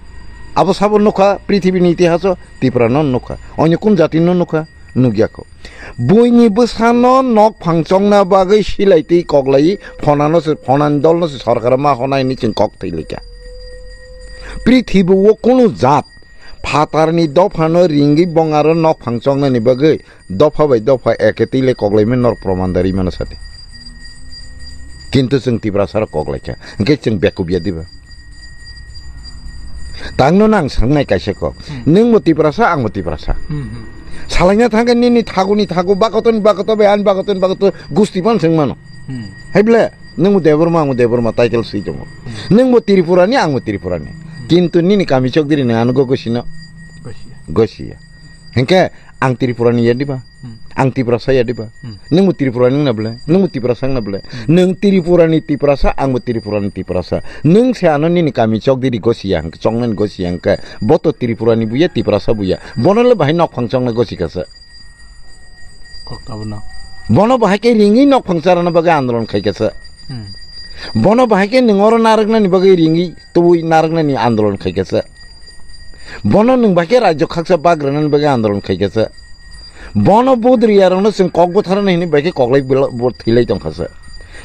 Abo sabo nukha, prithibini itihaso Tipra no nukha. Onyo kun jati no nukha, nukya kho. Buini bwsano nok phang chongna bagwi silai twi koklai phonano se, phonan dolno se sorkar ma honai hinwi chwng kok thwi laikha. Prithibi o kunu jat Phatarni dophano ringwi bongaro nok phang choknani bagwi dopha bai dopha eke twi le koklaimani norok proman da rwi mano sadi. Kintu chwng Tiprasa rok koklaikha, hwnkhe chwng bekup ya diba? Tangno nang sangnai kaisa kok. Hmm. Nwngbo Tiprasa, angbo Tiprasa. Hmm, hmm. Salaina thangkhe nini thaguni thagu, bakotoni bakoto bai ani bakotoni bakoto gusti phano swng mano. Hmm. Hai ble? Nwngbo Debbarma, angbo Debbarma, title swi tongo. Hmm. Nwngbo Tripurani, angbo Tripurani. Hmm. Kintu nini kami chokdiri nang ano go gosino. Gosiya. Gosiya. Hingke ang Tripurani ya diba? Hmm. Ang Tiprasa ya diba? Hmm. Nwngbo Tripurani wngna bwle? Nwngbo Tiprasa wngna bwle? Hmm. Nwng Tripurani Tiprasa, angbo Tripurani Tiprasa. Nwng se ano nini kami chokdiri gosiya hingke, choknani gosiya hingke, bo to Tripurani buya, Tiprasa buya. Bono le bahai nok phang chokna gosikha se. Kok abono. Bono bahai khe ringwi nok phang charana bagwi andolon khaikha se. Hmm. Bono bahai khe nwng oro narwknani bagwi ringwi tubui narwknani andolon khaikha se. Bono nwng bahai khe rajyo khaksa bagranani bagwi andolon khaikha se. Bono budriyarokno chwng kok butharnai hinwi bahai khe koklai bwla-, bo thwilai tongkha se.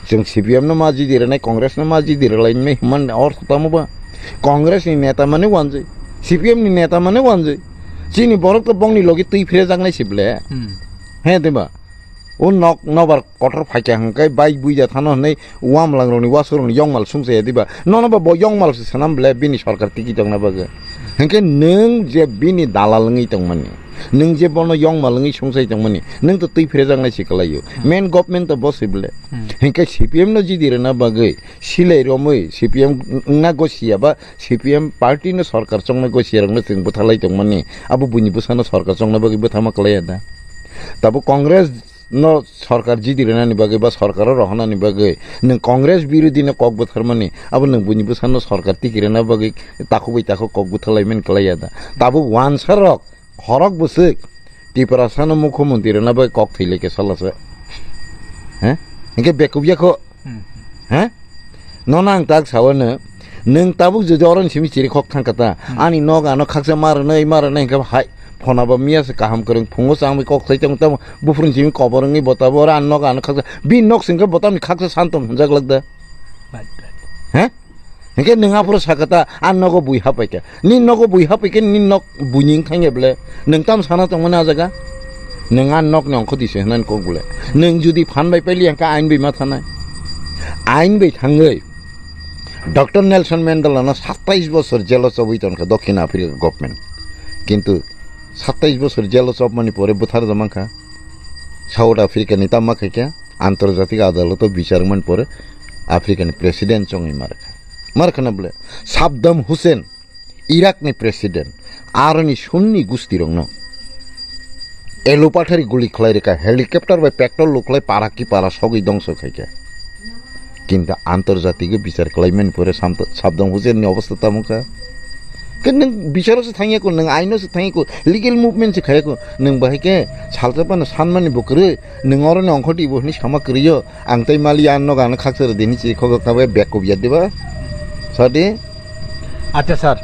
Chwng C P M no ma jidi rwnai, Congress no ma jidi rwlainai hwnmani ortho tamo ba? Congress ni neta mane wanjwi, C P M ni neta mane wanjwi. Chini borok to bongni logi twi phrejaknai se ble. Hmm. He, diba? O nok nobar kotor phaikha hwnkhe bai buida thano hwnwi wamlang rokni wasuk rokni yongmal sungsaya diba? Nono ba bo yongmal se swnam ble bini sorkar tiki tongna bagwi. Hwnkhe nwng je bini dalal wngwi tongmani, nwng je bono yongmal wngwi sungsai tongmani, nwng to twi phrejaknai se kwlaio. Hmm. Main government to bo se ble. Hmm. Hwnkhe C P M no jidi rwna bagwi silai romwi C P M wngna gosiya ba C P M party no sorkar chongna gosiya rokno chwng bwthalai tongmani, abo buini bwsano sorkar chongna bagwi bwthama kwlaiya da? Tabuk Congress no sorkar jidi rwnani bagwi ba sorkaro rohornani bagwi nwng Congress birodhi no kok bwtharmani, abo nwng buini bwsano sorkar tiki rwna bagwi takhuk bai takhuk kok bwtharlaimani kwlaiya da? Tabuk wansa rok khorok bwswk Tiprasano mukhyamantri rwna bagwi kok thwilaikha salasa. He? Hinkhe bekubya kho. Hmm. He? Nono ang tak sawano, nwng tabuk jodi oroni simi chiri khok thangkha ta, Hmm. ani nok ano khaksa ma rwnai, ma rwnai hinkhe hai phona ba miya se kaham kwrwng phungo changwi kok sai tong tamo buphuruni simi kobor wngwi bo tabo oro ani nok ano khaksa, bini nok singkhe bo tamni khaksa san tong hwnjak lak da. Right, right. He? Hinkhe nwng aphuru sakha ta, ani nogo bui hapaikha. Nini nogo bui hapaikhe nini nok buini wng thangya bwle. Nwng tamo sana tongmani ah jaga? Nwng ani nokni ongkho dise hwnani kok bwle. Nwng jodi phan bai pailiya hinkhe ain bai ma thanai. Ain bai thangwi Doctor Nelson Mandela no satais bosor jelo chobwi tonkha Dokhin Africa government. Kintu satais bosor jelo chobmani pore bwtharjak mankha. South Africa ni tamo khaikha antarjatik adaloto bichar wngmani pore Africa ni president chongwi markha. Markhana bwle Saddam Hussein, Iraq ni president, aroni Sunni gusti rokno elo pathari guli khlai rwkha, helicopter bai petrol lukhlai para ki para sogwi dongso khaikha. Kintu antarjatiko bichar khlaimani pore Sam-, Saddam Hussein ni obostha tamo kha? Khe nwng bicharo se thangya ko, nwng aino se thangya ko, legal movement se khaya ko, nwng bahai khe salsa phano sanmani bo kwrwi, nwng oroni ongkhordi bo hwnwi sama kwrwi yo, ang tei mali ang nogo ano khaksa rwdi hwnwi chiri khogok tabo bag kubya diba? Sadi? Acha sir,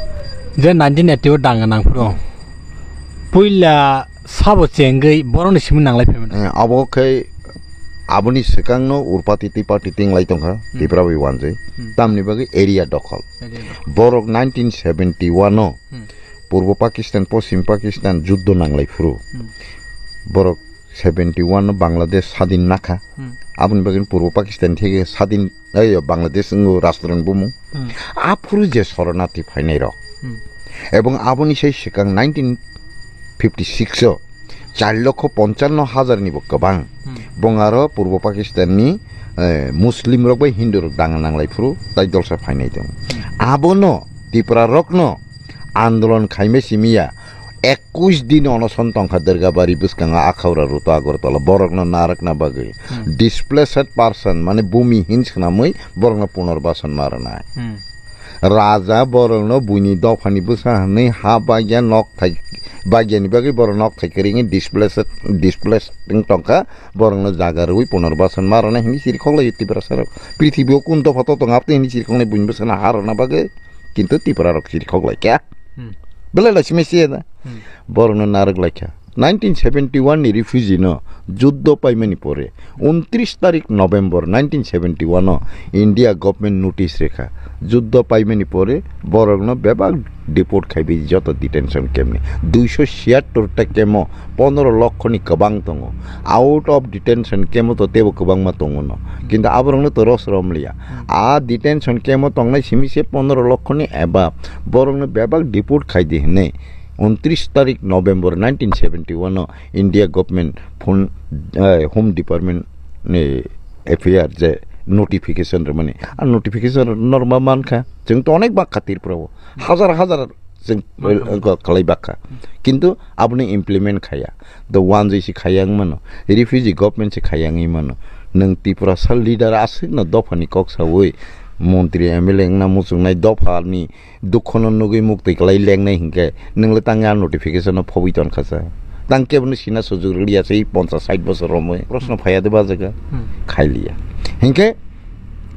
je nineteen eighty o danga nangphuru, puila sabo chengwi borokni simi nanglai phaimani. Eh, abo khe aboni swkangno Urpati Tripathi tinglai tongkha, Hmm. Tipra bai wanjwi. Hmm. Tamni bagwi area dokhol. Area dokhol. Borok nineteen seventy one o Hmm. Purbo Pakistan, Poschim Pakistan juddo nanglai phuru. Hmm. Borok seventy one o Bangladesh sadin nakha. Hmm. Aboni bagwi Purbo Pakistan theke sadin, ei, Bangladesh wngo rastro ni bumung. Hmm. Aphuru je soronarthi phainai rok. Hmm. Ebong aboni sai swkang nineteen fifty six o char lokho ponchanno hajar ni bo kwbang. Hmm. Bong aro Purbo Pakistan ni, eh, Muslim rok bai Hindu rok danga nanglai phuru tai dolsa phainai tong. Hmm. Abono Tipra rokno andolon khaimai simiya, ekush din onoson tongkha Durgabari bwskango Akhaura Ruto Agartala, borokno narwkna bagwi. Hmm. Displaced person, mane bumi hin swnamwi borokno punorbasan ma rwnai. Hmm. Raja borokno buini dophani bwsa hwnwi ha bagya nok thai, bagyani bagwi borok nok thai kwrwngwi displaced, displaced wng tongkha, borokno jaga rwui punorbasan ma rwnai hwnwi chiri khoklai Tiprasa rok. Prithibi o kun dopha to tong aptwi hwnwi chiri khoknai buini bwsano ha rwna bagwi. Kintu Tipra rok chiri khok lai kha. Hmm. Belai lai simi se da. Hmm. Borok no narwk lai kha. Nineteen seventy one ni refugee no juddo paimani pore untris tarik November nineteen seventy one o India government notice rekha. Juddo paimani pore borok no bebak deport khaibi joto detention camp ni. Duiso siyattor ta camp o pondro lokho ni kwbang tongo. Out of detention camp o to tebo kwbangma tongo no. Kintu aborok no to ros rom liya. Hmm. A detention camp o tongnai simi se pondro lokho ni eba borok no bebak deport khai di hinwi untris tarik November nineteen seventy one o India government phone, eh, Home Department ni F I R je notification rwmani. A notification norma mankha. Chwng to onek bakha Tripura o. Hajar hajar chwng, Mankha. Eh, khlai bakha. Kintu aboni implement khaya. The one je si khaya wng mano. Refugee government si khaya wngwi mano. Nwng Tiprasa leader aswk no dophani kok sawi montri M L A wngna muchungnai dophani dukhono nugwi muktwi kwlai lengnai hinkhe nwng le tang ya notification no phobwi ton kha sa. Tang kebo no sina sujuk rwliya se ponchas sait bosor romwi. Proshno phaiya de ba jaga? Hmm. Khailiya. Hinkhe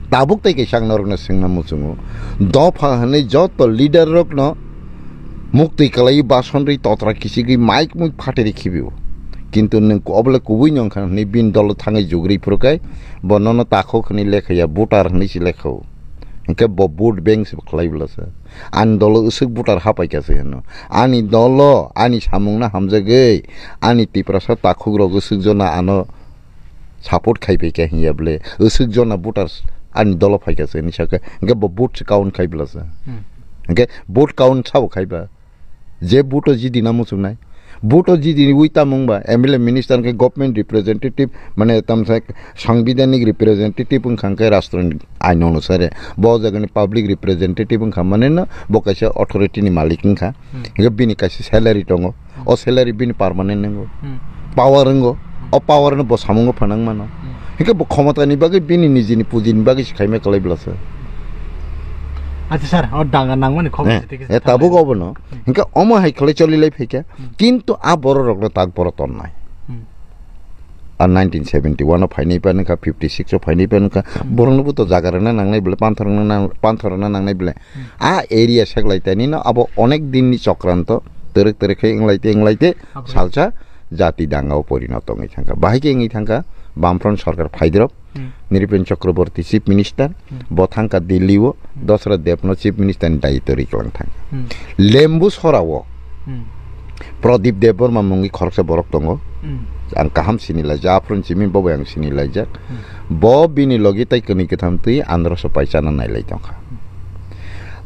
tabuk tai kaisa ang norokno swngna muchungo. Dopha hwnwi joto leader rokno muktwi kwlaiwi basonrwi totra kichigwi mike mui phateri khibio. Kintu nwng obo le kubui nw wngkha hwnwi bini dolo thangwi jugri phuru khe bo nono takhuk hwnwi lekhaya, voter hwnwi se lekhao. Hinkhe bo vote bank se khlai bwlasa. Ani dolo usuk voter hapai kha se hwno. Ani dolo, ani samung no hamjagwi, ani Tiprasa takhuk rok usuk jona ano support khai pai kha hinya bwle. Usuk jona voters ani dolo phai kha se hinwi sakha. Hinkhe bo vote se count khai bwlasa. Hmm. Hinkhe vote count sabo khai ba. Je vote o jidi na muchungnai. Vote o jidi wi tamung ba M L A minister hinkhe government representative, mane tamsa sangbidhanik representative wngkha hinkhe rastro ni ain onusare. Bo jagani public representative wngkha mane no bo kaisa authority ni malik wngkha. Hmm. Hinkhe bini kaisa salary tongo. O salary bini permanent wngo. Hmm. Power wngo. Hmm. o power no bo samungo phanang mano. Hmm. Hingke bo khomotani bagwi bini nijini pujini bagwi se khaima kwlai bwlasa. Acha sir, o danga nangmani khobor Eh, se teke eh, tabuk obono. Hmm. Hingke omo hai khlai choli lai phaikha. Hmm. Kintu a borok rokno tak boro tonnai. Hmm. A nineteen seventy-one o phainai pa nungkha, fifty-six o phainai pa nungkha. Hmm. Borokno bo to jaga rwna nangnai bwle, panthor rwna nang-, panthor rwna nangnai bwle. Hmm. A area seklai tani no abo onek din ni chokranto, terek terek khe wnglaite wnglaite Abo. salsa jati danga o porinoto wngwi thangkha. Bahai khe wngwi thangkha, Bamfront sorkar phaidrop, Hmm. Nripen Chakraborty Chief Minister, Hmm. bo thangkha Delhi o, Hmm. Dasarath Deb no Chief Minister ni daityo riklang thangkha. Hmm. Lembu Sora o Hmm. Pradip Debbarma mungwi khoroksa borok tongo. Hmm. Ang kaham sini laijak, aphuru simi bo bai ang sini laijak. Hmm. Bo bini logi tai kwnwi kwtham twi Androso pai chana nailai tongkha. Hmm.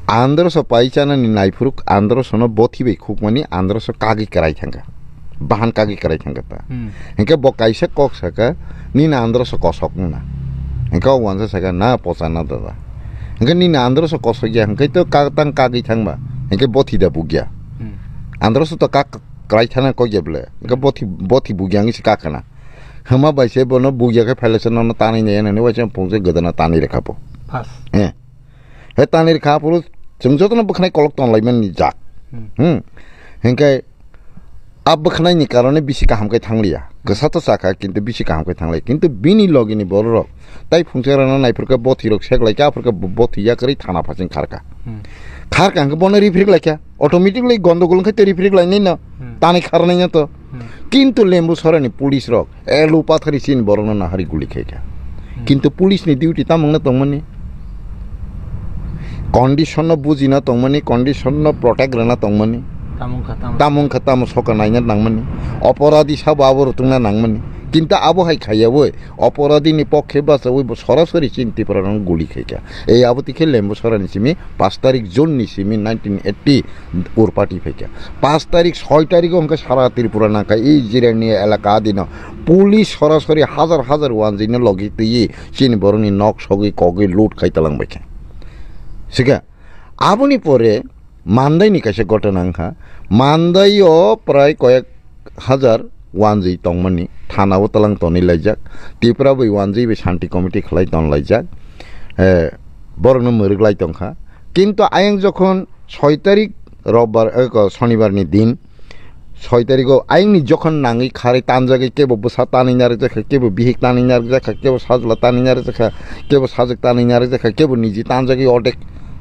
Androso pai chanani naiphuru Androsono bothi bai khukmani Androso kagwi kwrai thangkha. Bahan kagwi kwrai thangkha ta. Hmm. Hinkhe bo kaisa kok saka, "Nini Androso kosok wngna." Hinkhe o uansa saka, "Na pochana dada." Hinkhe nini Androso kosok ya, hinkhe to ka-, tang kagwi thangba. Hinkhe bothi da bugya. Hmm. Androso to kak kwrai thana kok ya bwle. Hinkhe bothi, bothi bugya wngwi se kak khna. Hwma bai se bono bugya khe phailasa nono tanwi nai nani waisa phungsa gwdana tanwi rwkha bo. Pas. Eh. He tanwi rwkha aphuru chwng jotono bwkhanai kolok tonlaimani jak. Hmm. Hmm. Hinkhe a bwkhanaini karone bisi kaham khe thangliya. Kwsa to chakha, kintu bisi kaham khe thangliya. Kintu bini logini bororok tai phungsa rana naiphurkha bothirok seklaikha, aphurkha bo-, bothi yakarwi thana phasing kharkha. Hmm. Kharkha hinkhe bono riphirik laikha. Automatically gondogol wngkhe tei riphirik lainai no. Hmm. Tanwi kharnai no to. Hmm. Kintu Lembu Sorani police rok elu pathari chini borokno nahari guli khaikha. Hmm. Kintu police ni duty tamungno tongmani, condition no bujina tongmani, condition no protect rwna tongmani. Tamung kha tamo. Tamung kha tamo soka naina nangmani. Oporadi sabo abo rutungna nangmani. Kintu abo hai khaiyawi oporadi ni pokhe bachawi bo sorasori chini Tipra rokno guli khaikha. Ei abo tikhe Lembu Sorani simi pash tarik June ni simi nineteen eighty Urpati phaikha. Pash tarik, soi tarik o hwnkhe sara Tripura nangkha, ei Jirani elaka adino police sorasori hajar hajar wanjwino logi twiwi chini borokni nok sogwi kogwi loot khai talangbaikha. Sikha, aboni pore Mandaini kaisa ghotona wngkha. Mandaio prai koyek hajar wanjwi tongmani thanao tlang tonwi laijak. Tipra bai wanjwi bai Shanti Committee khlai ton laijak. Eh, borokno mwrwk lai tongkha. Kintu ayang jokhon soi tarik robbar, eh, ko, sonibar ni din, soi tarigo ayangni jokhon nangwi kharwi tanjagwi kebo bwsa tanwi narwkjakha, kebo bihik tanwi narwkjakha, kebo sajla tanwi narwkjakha, kebo sajwk tanwi narwkjakha, kebo niji tanjagwi ordek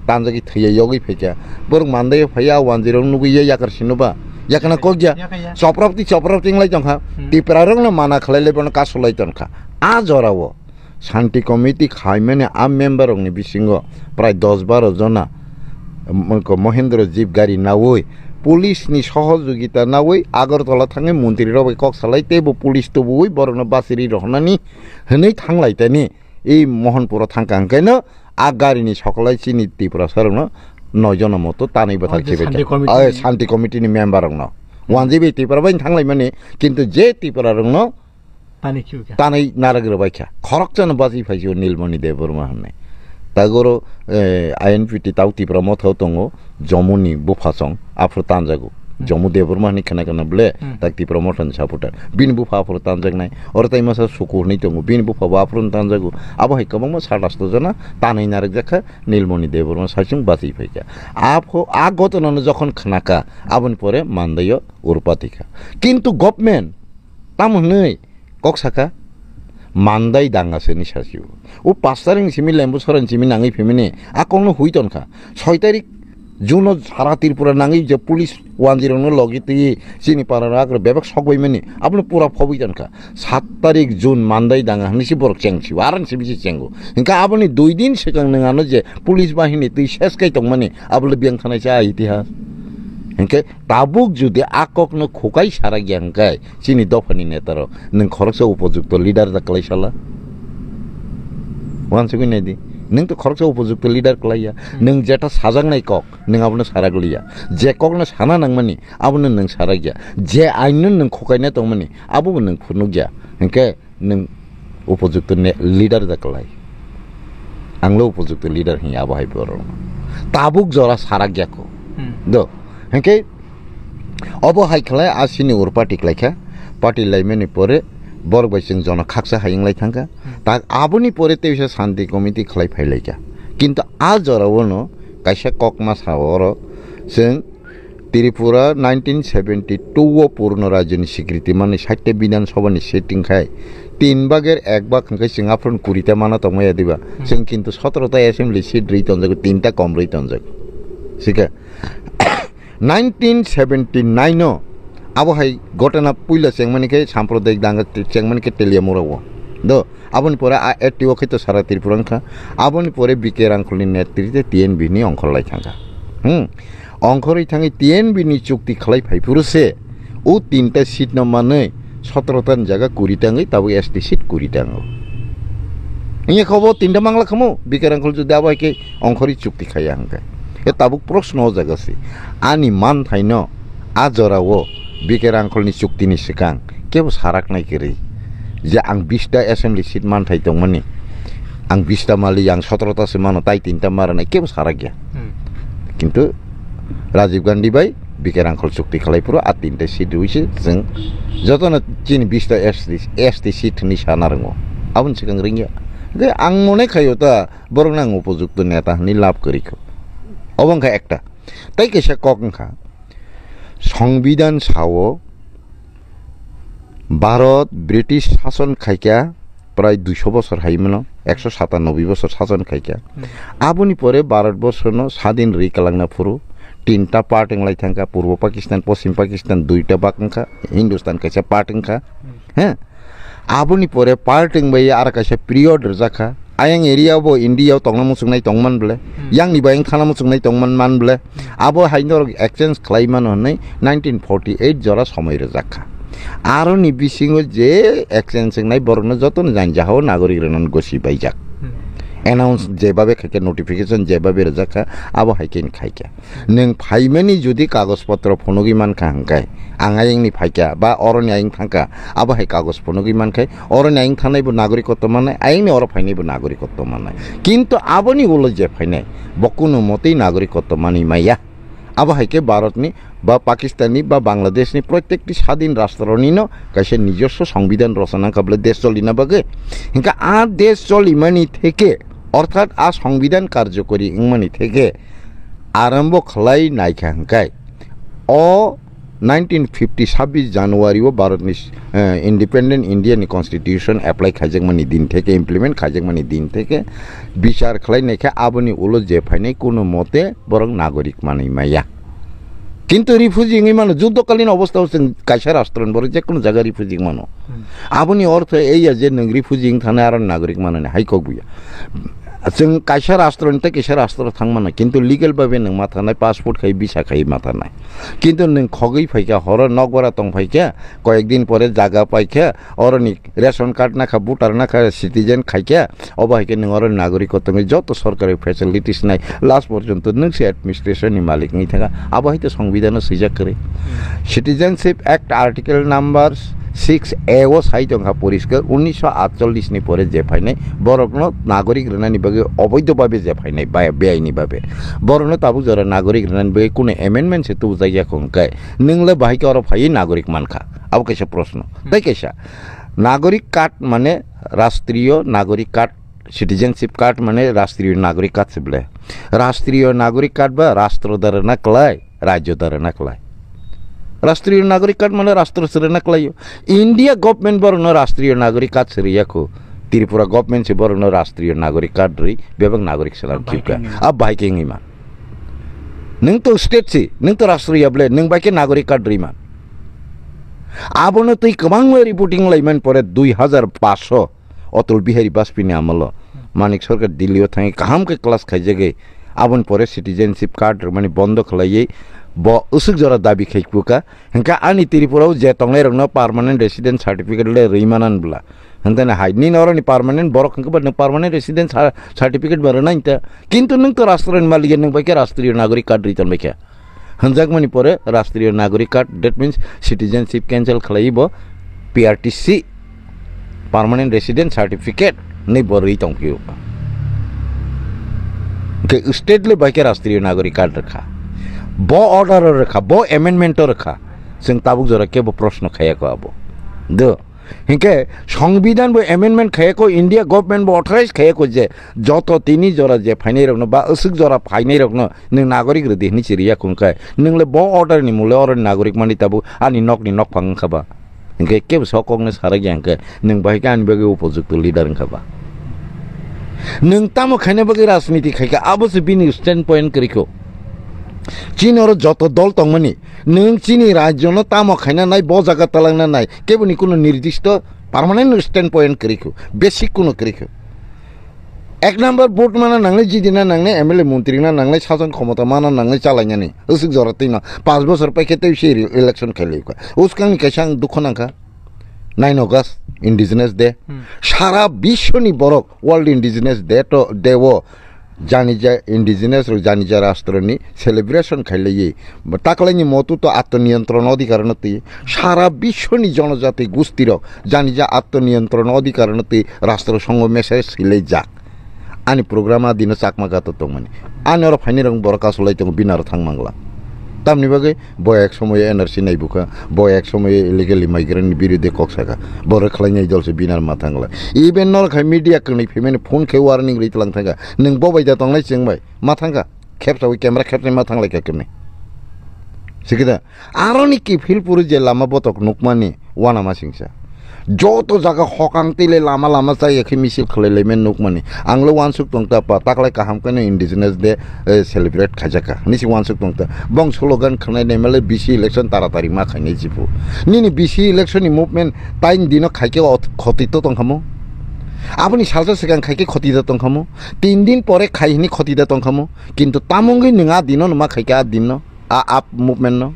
tanjagwi thwiya yogwi phaikha. Borok Mandaio phaiya, wanjwirok nugwi ya yakar sino ba. Yakana kok ya. Yakaya. Choprapti choprapti wng lai tongkha. Hmm. Tiprarokno mana khlai lai bono kasu lai tongkha. A jorao Shanti Committee khaimani a member rokni bisingo prai dos baro jona, um, ko Mohendro Jeep gari nawi, police ni sohojogita nawi Agartala thangwi montri rok bai kok salai tei bo police tubuwi borokno bachiri rohornani hwnwi thanglai tani. I Mohanpuro thangkha hwnkhaino a garini sokolai chini Tiprasa rokno noi jona moto tanwi bwthar Oh, je khibaicha. Shanti Committee Ai, ni. Shanti Committee ni member rokno. Hmm. Wanjwi bai Tipra bai thanglai mani, kintu je Tipra rokno Tani khiu kha. Tanwi narwk rwbaikha. Khoroksa no bachwi phaisio Nilmoni Debbarma hwnwi. Tagoro, eh, I N P T tau Tipra Motha o tongo, Jomuni buphasong, aphuru tanjago. Hmm. Jomu Debbarma hwnwi khna khna ble, Hmm. tak Tipra Motha ni supporter. Bini bupha aphuru tanjaknai. Oro tai masa Suku hwnwi tongo, bini bupha bo aphuru tanjago. Abo hai kwbangma satasto jona tanwi narwk jakha Nilmoni Debbarma saichung bachwi phaikha. Apho, a ghotona no jokhon khnakha, aboni pore Mandaio urpati kha. Kintu government tamo hwnwi kok saka, Mandai danga se ni sasio. O pash tarik ni simi Lembu Soren simi nangwi phimini a kokno hui tonkha. Soi tarik June o sara Tripura nangwi je police wanjwi rokno logi twi chini para rak bebak sokbai mani abono pura phobwi tonkha. Sat tarik June Mandai danga hwnwi si borok chengsio, arang si bisi chengo. Hinkhe aboni dui din swkang nwng ano je police bahini twi ses kai tongmani, abole biyang thanai cha itihas. Hinkhe tabuk jodi a kokno khukai sarakya hwnkhe chini dophani netarok nwng khoroksa upojukto leader da kwlai sala? Uansugwi naidi, nwng to khoroksa upojukto leader kwlaiya. Hmm. Nwng jeta sajaknai kok, nwng abono sarak liya. Je kokno sana nangmani, abono nwng sarakya. Je ainno nwng khukaina tongmani, abobo nwng phunukya. Hinkhe nwng upojukto ne-, leader da kwlai. Anglo upojukto leader hinya abo hai borok. Tabuk jora sarak ya ko. Hmm. Do. Hinkhe obo hai khlai a sini ur party khlaikha. Party laimani pore Borok bai chwng jono khaksa hai wnglai thangkha. Hmm. Tak aboni pore teisa Shanti Committee khlai phailaikha. Kintu a jorao no kaisa kokma sao oro chwng Tripura nineteen seventy two o purno rajyoni sikriti manwi sait ta Bidhan Sabha ni seat wngkhai tin bagir ek bag hwnkhe chwng aphuru kuri ta mana tongmaya diba? Hmm. Chwng kintu sotoro ta assembly seat rwi tonjago, tinta kom rwi tonjago. Sikhe nineteen seventy nine o abo hai gotona puila chengmani khe samprodayik danga chengmani khe Teliamura o. Do, aboni pore a eighty o khe to sara Tripura wngkha. Aboni pore B K Rangkhol ni netrite T N B ni ongkhor lai thangkha. Hmm. Ongkhorwi thangwi T N B ni chukti khlai phai phuru se o tinta seat no manwi sotoro ta ni jaga kuri ta wngwi tabuk S T seat kuri ta wngo. Wngya khe obo tinta mangla khamu B K Rangkhol jodi abo hai khe ongkhorwi chukti khaiya hwnkhe. E tabuk proshno o jaga se. Ani manthaino a jorao B K Rangkholni chuktini swkang kebo saraknai kwrwi je ang bista assembly seat manthai tongmani, ang bista mali, ang sotoro ta se mano, tai tinta maranai kebo sarakya. Hmm. Kintu Rajiv Gandhi bai B K Rangkhol chukti khlai phuru a tinta seat rwi se chwng jotono chini bista S T, S T seat hwnwi sana rwngo. Aboni swkang ringya. Hwnkhe ang mone khaio ta borokno ang upojukto neta hwnwi lab kwrwi kho. Obo wngkha ekta. Tei kaisa kok wngkha, Songbidan sao Bharat British sason khaikha prai duiso bosor hai mano, ekso satanoboi bosor sason khaikha. Hmm. Aboni pore Bharat borsono sadin rwi kwlangna phuru tinta part wnglai thangkha, Purbo Pakistan, Poschim Pakistan duita bak wngkha, Hindustan kaisa part wngkha. Hmm. He? Aboni pore part wngbai aro kaisa period rwjakha. Ayang area bo India o tongna muchungnai tongman bole, hmm, yangni bayang thana muchungnai tongman man bole, hmm, abo hai norok exchange khlai mano hwnwi nineteen forty eight jora somoi rwjak kha. Aroni bisingo je exchange wngnai borokno jotono jani jahao nagorik rwnani gosi baijak. Hmm. Announce jebabe khaikhe, notification jebabe rwjak kha, abo hai khe khai kha. Nwng phaimani jodi kagoj potro phunugwi mankha hwnkhe, ang ayangni phaikha ba oroni ayang thangkha, abo hai kagoj phunugwi mankhe, oroni ayang thangnaibo nagorikotto mannai, ayangni oro phainaibo nagorikotto mannai. Kintu aboni ulo je phainai, bo kuno motei nagorikotto manwi maya. Abo hai khe Bharatni ba Pakistanni ba Bangladeshni protekti sadin rastronino kaisa nijoswo songbidan rwchana kha bwle desh cholina bagwi. Hinkhe a desh cholimani theke, orthat a songbidan karjokori wngmani theke, arambo khlai naikha hwnkhe o nineteen fifty sabbish January o Bharatni, eh, Independent India ni Constitution apply khaijakmani din theke, implement khaijakmani din theke bichar khlai naikha, aboni ulo je phainai kuno mote borok nagorik manwi maya. Kintu refugee wngwi mano, juddokalin obostha o chwng kaisa rastro ni borok jekunu jaga refugee wngwi mano. Hmm. Aboni ortho ei ya je nwng refugee wng thani aro nagorik manani hai kok buya. Chwng kaisa rastro ni tei kaisa rastro thang mano, kintu legal babe nwng ma thanai, passport khai, visa khai ma thanai. Kintu nwng khogwi phaikha, horo nokbar tong phaikha, koyek din pore jaga paikha, oroni ration card nakha, voter nakha, citizen khaikha, obo hai khe nwng oro nagorikotto wngwi joto sorkari facilities nai, last porjonto nwng se administration ni malik wngwi thangkha, abo hai to songbidano swijak kwrwi. Citizenship Act article number six A o sai tongkha poriskar, unnisho atchollish ni pore je phainai borokno nagorik rwnani bagwi oboidho babe je phainai, ba-, beaini babe borokno tabuk jora nagorik rwnani bagwi kunu amendment se tubujakya kho hwnkhe nwng le bahai khe oro phaiwi nagorik mankha? Abo kaisa proshno. Tei kaisa, nagorik card mane rastriyo nagorik card, citizenship card mane rastriyo nagorik card se bwle. Rastriyo nagorik card ba rastro da rwna klai, rajyo da rwna klai. Rastriyo nagorik card mane rastro se rwna klai o. India government borokno rastriyo nagorik card se rwya kho. Tripura government se borokno rastriyo nagorik card rwi bebak nagorik se lang khiuka. Ab bahai khe wngwi man. Nwng to state si, nwng to rastriyo bwle, nwng bai khe nagorik card rwi man. Abono twi kwbangma reporting laimani pore dui hazar paanch Atal Bihari Vajpayee ni amolo Manik Sarkar Delhi o thangwi kaham khe class khaijagwi, aboni pore citizenship card rwmani bondo khlaiwi bo usuk jora dabi khai khuka. Hwnkhe ani Tripura o je tongnai rokno permanent resident certificate le rwi manan bwla. Hwnkhe hai nini oroni permanent borok hwnkhe ba nwng permanent resident cer-, certificate ba rwnai ta. Kintu nwng to rastro ni malik ya, nwng bai khe rastriyo nagorik card rwi tonbai khe. Hwnjakmani pore rastriyo nagorik card, that means citizenship cancel khlaiwi bo P R T C, permanent resident certificate, ni bo rwi tongphio. Hwnkhe state le bai khe rastriyo nagorik card rwkha. Bo order o rwkha, bo amendment o rwkha. Chwng tabuk jora kebo proshno khaya kho abo. Do. Hinkhe Songbidan bo amendment khayako, India government bo authorize khayako je joto tini jora je phainai rokno ba aswk jora phainai rokno nwng nagorik rwdi hwnwi chiriya khungkhe, nwng le bo order ni mole oroni nagorik mani tabuk ani nokni nokphang wngkha ba? Hinkhe kebo sok kokno sarakya hinkhe nwng bahai khe ani bagwi upojukto leader wngkha ba? Nwng tamo khaina bagwi rajniti khaikha, abo se bini stand point kwrwikho. Chini oro joto dol tongmani, nwng chini rajyono tamo khaina nai, bo jaga talangna nai, keboni kuno nirdisto permanent stand point kwrwikho, basic kuno kwrwikho. Ek number vote mana nangnai, jidina nangnai, M L A montri na nangnai, sason khomota mana nangnai, chalainani. Aswk jora twino. Panch bosor paikhe tei se election khailai kha. Uskangni kaisa ang dukho nangkha. Nine August, Indigenous Day. Hmm. Sara biswoni borok World Indigenous Day to, day o janija indigenous rok janija rastroni celebration khailaiwi taklaini motu to atmaniyontron odhikar no twi sara biswoni jonojati gusti rok janija atmaniyontron odhikar no twi rastro songo message silai jak. Ani program a dino Chakma Ghat o tongmani. Ani oro phainai rok borok kasulai tongo, bini aro thang mangla. Tamni bagwi bo ek somoyo N R C nai bukha, bo ek somoyo illegal migrant ni birude kok saka. Borok khlainai dol se bini aro ma thangla. Even nor khai media kwrwini phimani phone khe warning ri tlang thangkha. Nwng bo bai da tongnai chwng bai ma thangkha. Khepsa wi camera khepsa ma thanglai kha kemni. Sikida. Aroni kiphil puru je lama botok nukmani wanama singsa. Joto jaga hokang tile lama lama chaya khe misil khlai laimani nukmani. Ang le wansuk tong ta pa, taklai kaham khe no Indigenous Day, eh, celebrate khaijak kha. Nisi wansuk tong ta. Bong slogan khnai nai male B C election taratari ma khainai jibu. Nini B C election ni movement tain dino khaikhe ot-, khoti to tong khamo. Aboni salsa swkang khaikhe khoti to tong khamo. Tin din pore khai hini khoti to tong khamo. Kintu tamungwi nwng a dino numa khaikhe a dinno. A up movement no.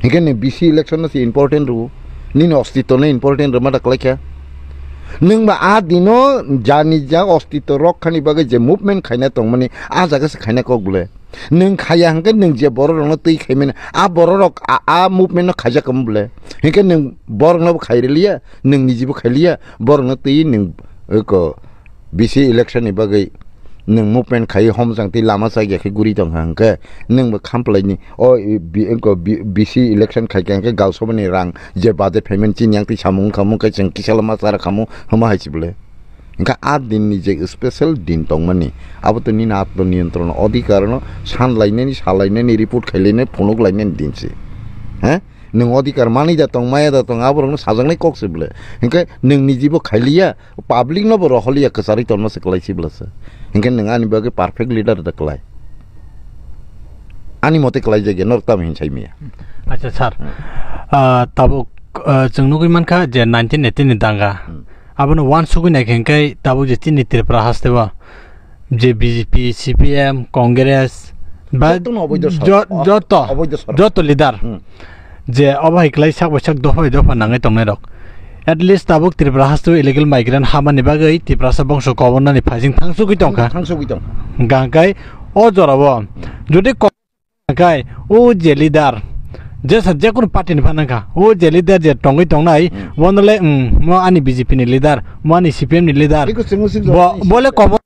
Hinkhe ni B C election no se important rw. Nini ostitto no important rw ma da kwlai kha. Nwng ba a dino jani ja ostitto rok khani bagwi je movement khaina tongmani a jaga se khaina kok bole. Nwng khaya hinkhe nwng je borok rokno twi khaimani a borok rok a, a movement no khaijak kamo bole. Hinkhe nwng borok no bo khairiliya, nwng nijibo khailiya, borok no twi nwng, eh, ko, B C election ni bagwi nwng movement khai homjang tei lama chakya khe guri tongkha hwnkhe nwng bo khamplaini o, i, bi-, ko, bi-, B C election khaikha hwnkhe galsobani rang je budget payment chini yang twi samung wngkha mungkhe chwng kisa lama chara khamu hwnma hai se bole. Hwnkhe a din ni je special din tongmani abo to nini atmo niyantron odhikar no san lainani, sa lainani, report khai lainani, phunuk lainani din se. He? Nwng odhikar manwi da tong, maya da tong, aborokno sajaknai kok se bole. Hinkhe nwng nijibo khailiya, public no bo roholiya, kwcharwi tonma se kwlai se bwla se. Hinkhe nwng ani bagwi perfect leader da kwlai. Ani mote kwlai jagya, norok tamo hin sai maya. Acha, sir. Hmm. Ah, tabuk, ah, chwng nugwi mankha je nineteen eighty ni danga. Hmm. Abono wansugwi naikhe hinkhe tabuk je chini Tripura hasteo je B J P, C P M, Congress, ba jotono oboido sor-, jo-, o-, joto, oboido sor-, joto leader. Hmm. Je obo hai kwlai sak bai sak, dopha bai dopha nangwi tongnai rok. At least tabuk Tripura hasteo illegal migrant hamani bagwi Tiprasa bongso kobornani phaising thangsugwi tongkha. Thangsugwi tongkha. Hwnkhe o jorao jodi ko-, Kai, o je leader, jesa jekunu party ni phano kha, o je leader je tongwi tongnai, Hmm. Bono le, hmm, mo ani B J P ni leader, mo ani C P M ni leader. Eko chwngno sing Bo-, jani bole sing. Kobo-,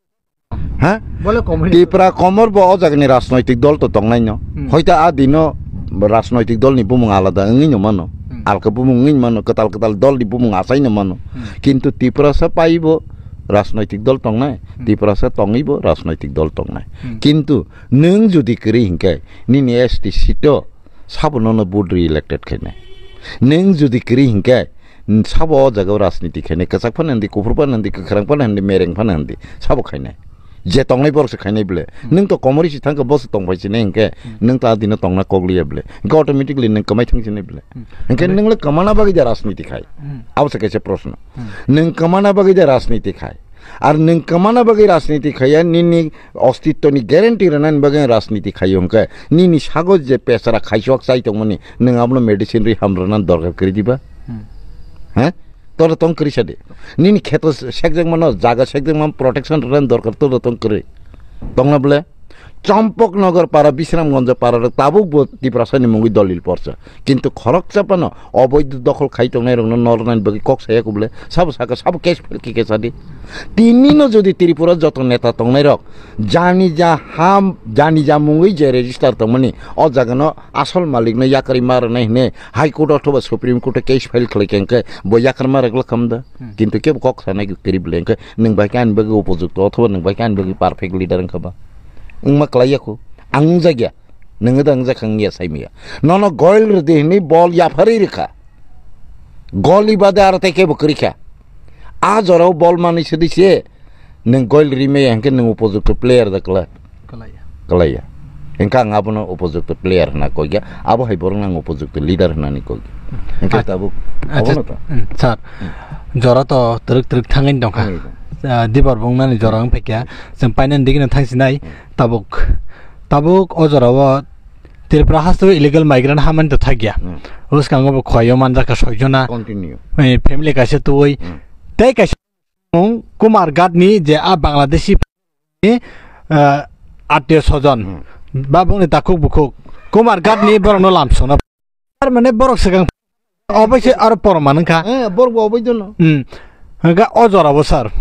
ha? Bole komo. Tipra komor bo o jagani rajnoitik dol to tongnai no. Hmm. Hoita a dino rajnoitik dol ni bumung alada wngwi no mano. Hmm. Alka bumung wngwi mano, kwtal kwtal dol ni bumung asai no mano. Hmm. Kintu Tiprasa pai bo rajnoitik dol tongnai, Hmm. Tiprasa tongwi bo rajnoitik dol tongnai. Hmm. Kintu Nwng jodi kwrwi hinkhe nini S T seat o sabo nono vote rwi elected khainai. Nwng jodi kwrwi hinkhe sabo o jaga o rajniti khainai, kwchak phano hindi, kuphur phano hindi, kwkhrang phano hindi, mereng phano hindi, sabo khainai. Je tongnai borok se khainai bwle. Hmm. Nwng to komori si thangkhe bo se tongphai sinai hinkhe Hmm. nwng to a dino tongna kok liya bwle. Hinkhe automatically nwng kwmai thang sinai bwle. Hmm. Hinkhe nwng le kwmana bagwi da rajniti khai? Hmm. Abo se kaisa proshno. Hmm. Nwng kwmana bagwi da rajniti khai? Ar nwng kwmana bagwi rajniti khaiya, nini ostitto ni guarantee rwnani bagwi rajniti khaio hwnkhe, nini sago je pesara khaichwk chai tongmani, nwng abono medicine rwi ham rwnani dorkar kwrwi diba? Hmm. He? Toro tong kwrwi sa de. Nini kheto sekjakmano, jaga sekjakmano protection rwnani dorkar toro tong kwrwi. Tongna bwle? Champaknagar para, Bisramganj para rok tabuk bo Tiprasa ni mungwi dolil porsa. Kintu khoroksa phano oboidho dokhol khai tongnai rokno nornani bagwi kok saya kubule. Sabo saka, sabo case file khe kesa di. Tini no jodi Tripura joto neta tongnai rok jani ja ham, jani ja mungwi je register tongmani, o jaga no asol malik no yakarwi ma rwnai hwnwi High Court othoba Supreme Court o case file khlai khe hwnkhe bo yakar ma rwgwla khamda. Hmm. Kintu kebo kok sanai kwrwi bwle hwnkhe nwng bai khe ani bagwi upojukto othoba nwng bai khe ani bagwi perfect leader wngkha ba? Wngma kwlai ya khu. Ang wngjakya. Nwng da wngjakha wngya saimaya. Nono goil rwdi hwnwi bol yapharwi rwkha. Goli bade aro tei kebo kwrwikha. A jorao bol manwi sidi se nwng goil rimaya hwnkhe nwng upojukto player da kwlai? Kwlaiya. Kwlaiya. Hwnkhe ang abono upojukto player hwna kokya, abo hai borokno ang upojukto leader hwnani kokya. Hwnkhe Ach-, tabuk acha, abono ta? Hmm, sir. Hmm. Jora to twrwk twrwk thangwi tongkha. Thangwi tong. Ah, dibar bung nani jora wng phaikya. Chwng painani digino thangsinai. Hmm. Tabuk, tabuk o jorao Tripura hasteo illegal migrant hamani to thakya. Hmm. Bwskango bo khoyo manjakha soijona. Continue. Eh, family kaisa tuwi. Hmm. Tei kaisa Kumar Ghat ni je a Bangladeshi ni, ah, attiyo sojon. Hmm. Ba bongni takhuk bukhuk. Kumar Ghat ni borokno lamsokna. Ar mane borok swkang oboise aro porman wngkha. Eh, borok bo oboidono. Hmm. Hwnkha o jorabo sir.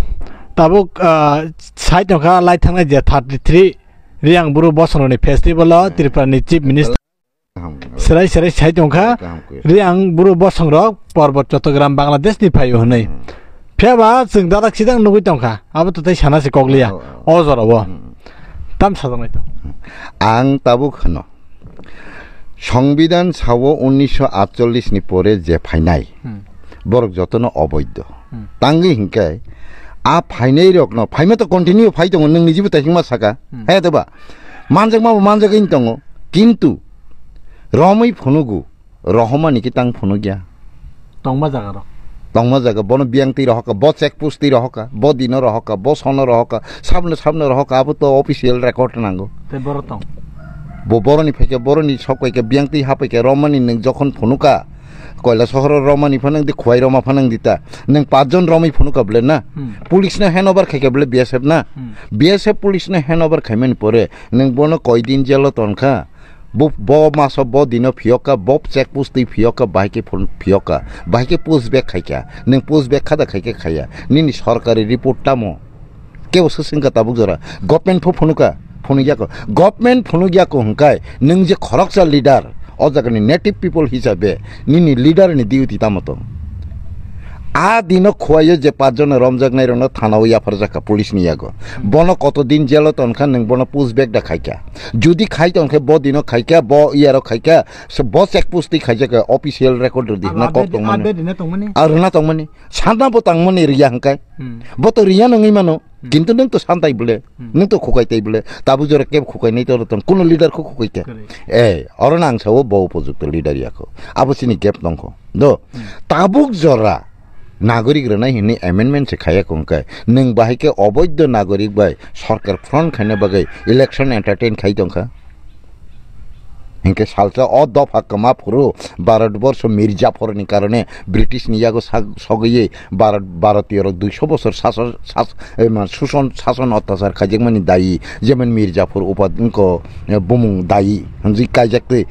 Tabuk, ah, side wngkha lai thangnai je thirty three Riang Bru Bosongrokni festival o Hmm. Tripura ni Chief Minister Kaham. Serai serai sai tongkha. Kaham khe. Riang Bru Bosongrok Porbot Chottogram Bangladesh ni phaio hwnwi. Hmm. Phiyaba chwng dadak sidang nugwi tongkha. Abo to tei sana se kokliya. Oh, oh. O jorao. Hmm. Tam sajaknai to. Ang tabuk hwno. Songbidan sao unnisho atchollish ni pore je phainai. Hmm. Borok jotono oboidho. Hmm. Tangwi hinkhe a phainai rokno, phaima to continue phai tongo, nwng nijibo taisingma saka. Hmm. Hai to ba? Manjakma bo manjagwi tongo. Kintu romwi phunugo, rohormani khe tang phunukya. Tongma jaga rok. Tongma jaga, bono biyang twi rohorka, bo check post twi rohorka, bo dino rohorka, bo sono rohorka, sabno sabno rohorka, abo to official record nango. Tei borok tong. Bo boroni phaikhe, boroni sok paikhe, biyang twi ha paikhe, romani nwng jokhon phunuka, Koila sohoro romani phanang di, Khwai roma phanang di ta. Nwng pachjon romwi phunuka bwle na? Hmm. Police no hand over khaikha bwle B S F na? Hmm. B S F police no hand over khaimani pore, nwng bono koi din jail o tonkha? Bo, bo maso bo dino phiyokha, bo check post twi phiyokha, bahai khe phun-, phiyokha, bahai khe push back khaikha. Nwng push back khada khaikhe khaya. Nini sorkari report tamo? Kebo swswngkha tabuk jora. Government pho phunuka, phunukya ko. Government phunukya ko hwnkhe nwng je khoroksa leader, o jagani native people hisabe nini leader ni duty tamo tong? A dino Khwaio je pachjon romjaknai rokno thana o yapharjakha police ni yago. Bono koto din jail o tonkha, nwng bono push back da khaikha. Judi khai tonkhe bo dino khaikha, bo iyaro khaikha, so bo check post twi khaijakha, official record rwdi hwnna kok tongmani. Ar rwna tongmani. Sana bo tangmani riya hwnkhe. Hmm. Bo to riya nangwi mano. Hmm. Kintu nwng to santai bwle, Hmm. nwng to khukai tai bwle, tabuk jora kebo khukai nai to tong, kuno leader kho khukai khe. Correct. Eh, oro nang sao bo upojukto leader ya kho. Abo chini gap tong kho. Do, Hmm. tabuk jora nagorik rwnai hinwi amendment se khaya kho hwnkhe, nwng bahai khe oboidho nagorik bai sorkar front khaina bagwi election entertain khai tongkha. Hinkhe salsa o dopha kwma phuru Bharatborsho Mirzaphor ni karone British ni yago sag-, sogwi Bharat, Bharatiyo rok duiso bosor sason, sas-, eh, ma, suson, sason ottachar khaijakmani dayi, jemon Mirzaphor upadhiko, eh, bumung dayi, hwnjwi kaijak twi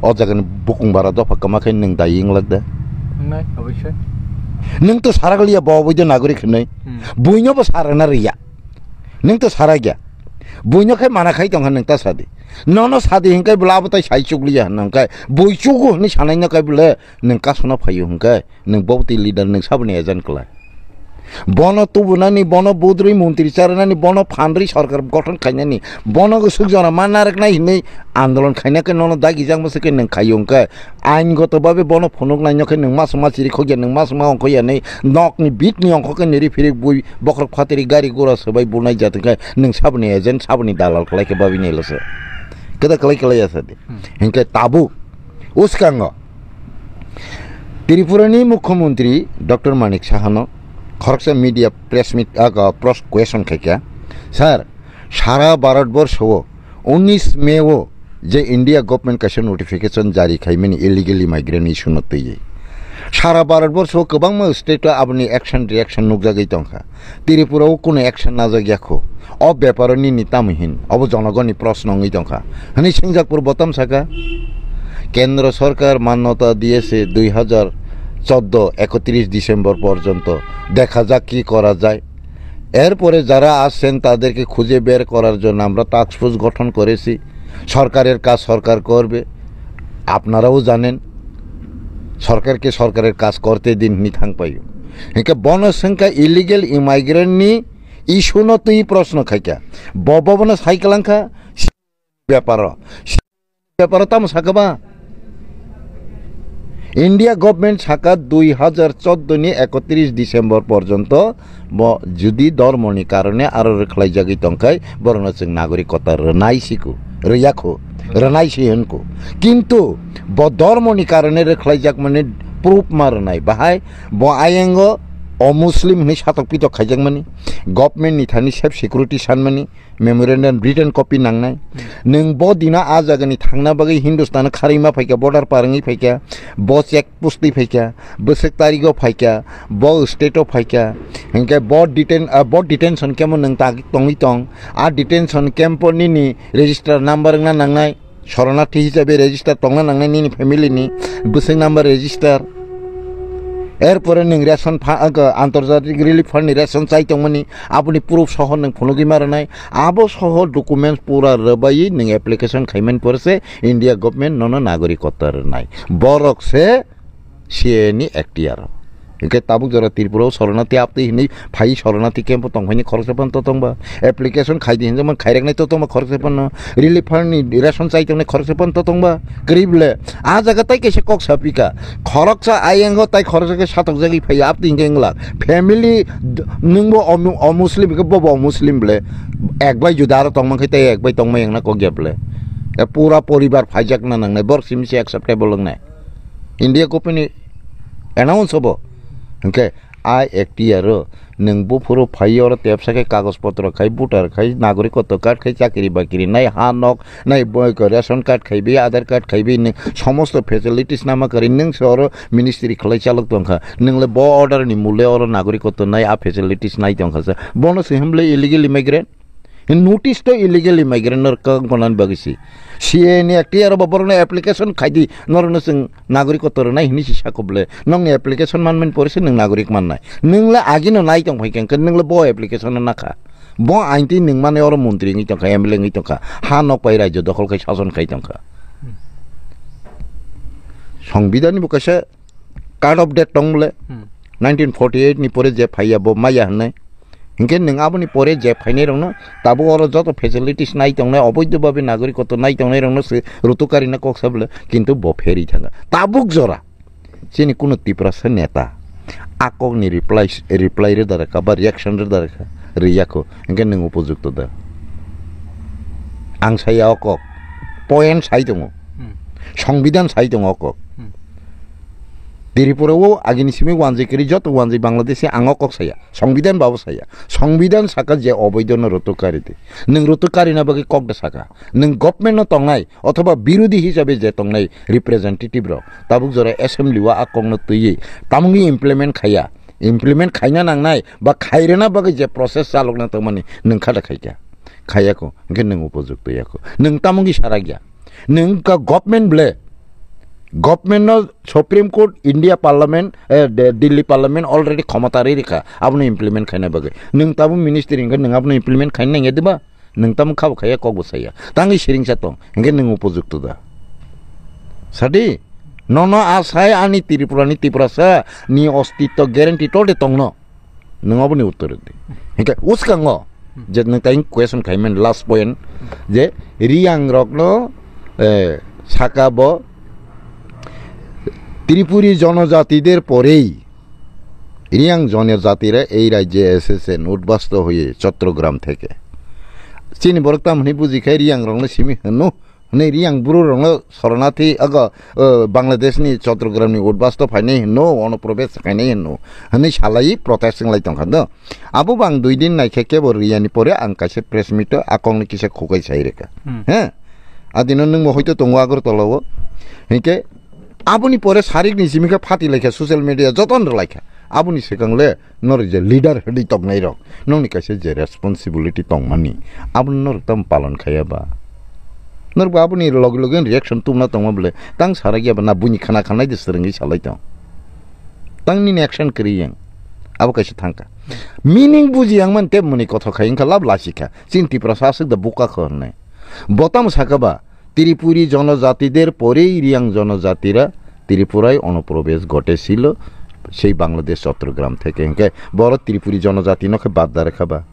o jagani bukung bara dopha kwma khe nwng dayi wnglak da? Wngnai, oboisoi. Nwng to sarakliya bo oboidho nagorik hwnwi. Hmm. Buino bo sarana riya. Nwng to sarakya. Buino khe mana khai tongkha nwng ta sadi. Nono sadi hinkai bwla abo tai sai chukliya hwnwi hinkai. Bui chugo hwnwi sanai no kai bwle nwng kasona phaio hinkai. Nwng bobotwi leader nwng saboni agent kwlai. Bono tubunani, bono budri montri charanani, bono phandri sorkar gothon khainani, bono gusuk jora ma narwknai hinwi andolon khaina khe nono dagi jakma se khe nwng khaio hinkai. Aingoto babe bono phunuk nai no khe nwng masma chiri khokya, nwng masma ongkhoya ni nokni bit ni ongkho khe niri phiri bui bokhorok phatiri gari gura swbai bunai jat khe nwng saboni agent, saboni dalal khlai khe babi nai lasa. Keda khlai khlai ya sadi. Hmm. Hinkhe tabuk uskango Tripura ni Mukhyamantri Doctor Manik Saha no khoroksa media press meet, ah, press question khaikha, "Sir, sara Bharat borsho o unnish May o je India government kaisa notification jari khaimani illegal immigrant issue no twiwi. Sara Bharat borso kwbangma state o aboni action reaction nukjagwi tongkha. Tripura o kuno action najak yakho. O beparo nini tamo hin? Obo jonogoni proshno wngwi tongkha. Hwnwi swngjak pur botam saka. Kendro sorkar mannota diyese dui hajar choddo ekotris December porjonto. Dekha jak ki kora jai. এরপরে যারা আসছেন তাদেরকে খুঁজে বের করার জন্য আমরা task force গঠন করেছি। সরকারের কাজ সরকার করবে, আপনারাও জানেন। সরকারকে সরকারের কাজ করতে দিন, hwnwi thang paio. Hinkhe bono swngkha illegal immigrant ni issue no twi proshno khaikha. Bo bobono sai kwlangkha beparo. Beparo tamo sakha ba? India government saka dui hajar choddo ni ekotris December porjonto bo judi dormo ni karone aro rwkhlaijagwi tongkhai borokno chwng nagorikota rwnai siku, rwya khu, rwnai si hwn khu. Kintu bo dormo ni karone rwkhlaijak mani proof ma rwnai. Bahai bo ayango o Muslim hwnwi satok pitok khaijak mani, government ni thani self security san mani, memorandum written copy nangnai. Nwng bo dino a jagani thangna bagwi Hindustan kharwi ma phaikha, border par wngwi phaikha, bo check post twi phaikha, bwswk tarigo phaikha, bo state o phaikha, hinkhe bo deten-, ah, bo detention camp o nwng ta tongwi tong, a detention camp o nini register number wngna nangnai, শরণার্থী হিসাবে register tongna nangnai nini family ni, bwswk number register. Erpore nwng ration pha-, ah, antorjatik relief fund ni ration chai tongmani, aboni proof soho nwng phunugwi ma rwnai. Abo soho documents pura rwbaiwi nwng application khaimani pore se India government nono nagorikota rwnai. Borok se C A A ni X T R o. Hinkhe tabuk jora Tripura o Soronati aptwi hinwi phai Soronati camp o tongphaini khoroksa phano totongba. Application khaidi hinjakma khairaknai totongba khoroksa phano. Relief fund ni ration chai tongnai khoroksa phano totongba. Kwrwi bwle. A jaga tai kaisa kok sapika. Khoroksa ayang o tai khoroksa khe satokjagwi phaiya aptwi hinkhe wngla. Family d-, nwngbo omu-, omuslim hinkhe bobo omuslim bwle. Ek bai juda aro tongmankhe tai ek bai tongma yangna kok ya bwle. E pura poribar phaijakna nangnai. Borok simi se acceptable wngnai. India government ni announce obo. Hinkhe I X T R o nwng buphuru phai oro tepsa khe kagoj potro khai, voter khai, nagorikotto card khai, chakri bakri nai, ha nok nai, boi ko ration card khaibi, Aadhaar card khaibi, nwng somosto facilities nama kwrwi nwng se oro ministry khlai chalok tongkha. Nwng le bo order ni mole oro nagorikotto nai, a facilities nai tongkha sa. Bono se himle illegal immigrant. Notice to illegal immigrant no kang konan bagwi si. C A A ni X T R o bo borokno application khaidi, norokno chwng nagorikotto rwnai hinwi si sako bwle. Nokni application manmani pore se nwng nagorik mannai. Nwng le agino nai tong phai khe, nwng le bo application no nakha. Bo ain twi nwng mani oro montri wngwi tongkha, M L A wngwi tongkha. Ha nok pai rajyo dokhol khai sason khai tongkha. Songbidan ni bo kaisa card of death tong bole. Hmm. Nineteen forty eight ni pore je phaiya bo maya hwnwi. Hinkhe nwng aboni pore je phainai rokno tabuk oro joto facilities nai tongnai, oboidho babe nagorikotto nai tongnai rokno se rutukarina kok sa bole, kintu bo pherwi thanga. Tabuk jora chini kuno Tiprasa neta a kokni reply, reply rwda rwkha ba reaction rwda rwkha, rwya kho, hinkhe nwng upojukto da. Ang saya o kok, point sai tongo, Hmm. Songbidan sai tongo o kok. Hmm. Tripura o agini simi wanjwi kwrwi joto wanjwi Bangladeshi ang o kok saya. Songbidan babo saya. Songbidan saka je oboidho no rutuk kari di. Nwng rutuk kari na bagwi kok da saka. Nwng government no tongnai othoba birodhi hisabe je tongnai representative rok. Tabuk jora assembly o a kok no twiwi tamungwi implement khaiya. Implement khaina nangnai ba khairena bagwi je process chalokna tongmani nwng kha da khaikha. Khaiya kho. Hinkhe nwng upojukto ya kho. Nwng tamungwi sarakya. Nwng ka government ble, government no Supreme Court, India Parliament, eh, de-, Delhi Parliament already khomota ri rikha, abono implement khaina bagwi. Nwng tabuk ministry hinkhe nwng abono implement khaina nangya diba? Nwng tamo khabo khaiya, kok bo saya. Tangwi siringsa tong, hinkhe nwng upojukto da. Sadi, nono asai ani Tripura ni Tiprasa ni ostitto guarantee tode tongno. Nwng oboni uttor rwdi. Hinkhe uskango je nwng tai question khaimani last point je Riang rokno, eh, saka bo Tripuri জনজাতিদের পরেই রিয়াং জনজাতিরা এই রাজ্যে এসেছেন উদ্বাস্তু হয়ে চট্টগ্রাম থেকে। Chini borok tamo hwnwi buji khe Riang rokno simi hwno hwnwi Riang bru rokno Soronati, ogo, o, Bangladesh ni Chottogram ni Udbasto phainai hwno, onuprobes khainai hwno hwnwi salai protest wnglai tongkha do. Abo bang dui din naikhe kebo Riani pore ang kaisa press meet o a kokno kisa khukai sai rwkha. Hmm. He? Adino nwngbo hoito tongo Agartala o. Hinkhe Aboni pore sarikni simi khe phati laikha, social media joton rwlaikha. Aboni swkang le norok je leader hwnwi tongnairok, nokni kaisa je responsibility tongmani, abono norok tamo palon khaiya ba? Norok bo aboni loge loge reaction tubuna tongma bwle, tang sarakya ba na buini khna khanai de swrwngwi salai tong. Tang nini action kwrwi yang. Abo kaisa thangkha. Meaning buji yang man tei mwnwi kothok khai wngkha lab lasikha. Chini Tiprasa aswk da buka kho hwnwi. Bo tamo sakha ba, Tripuri jonojatider porei Riang jonojatira Tripurai onoprobes ghotesil, sei Bangladesh Chottogram theke. Hinkhe boro Tripuri jonojatino khe bad da rekha ba.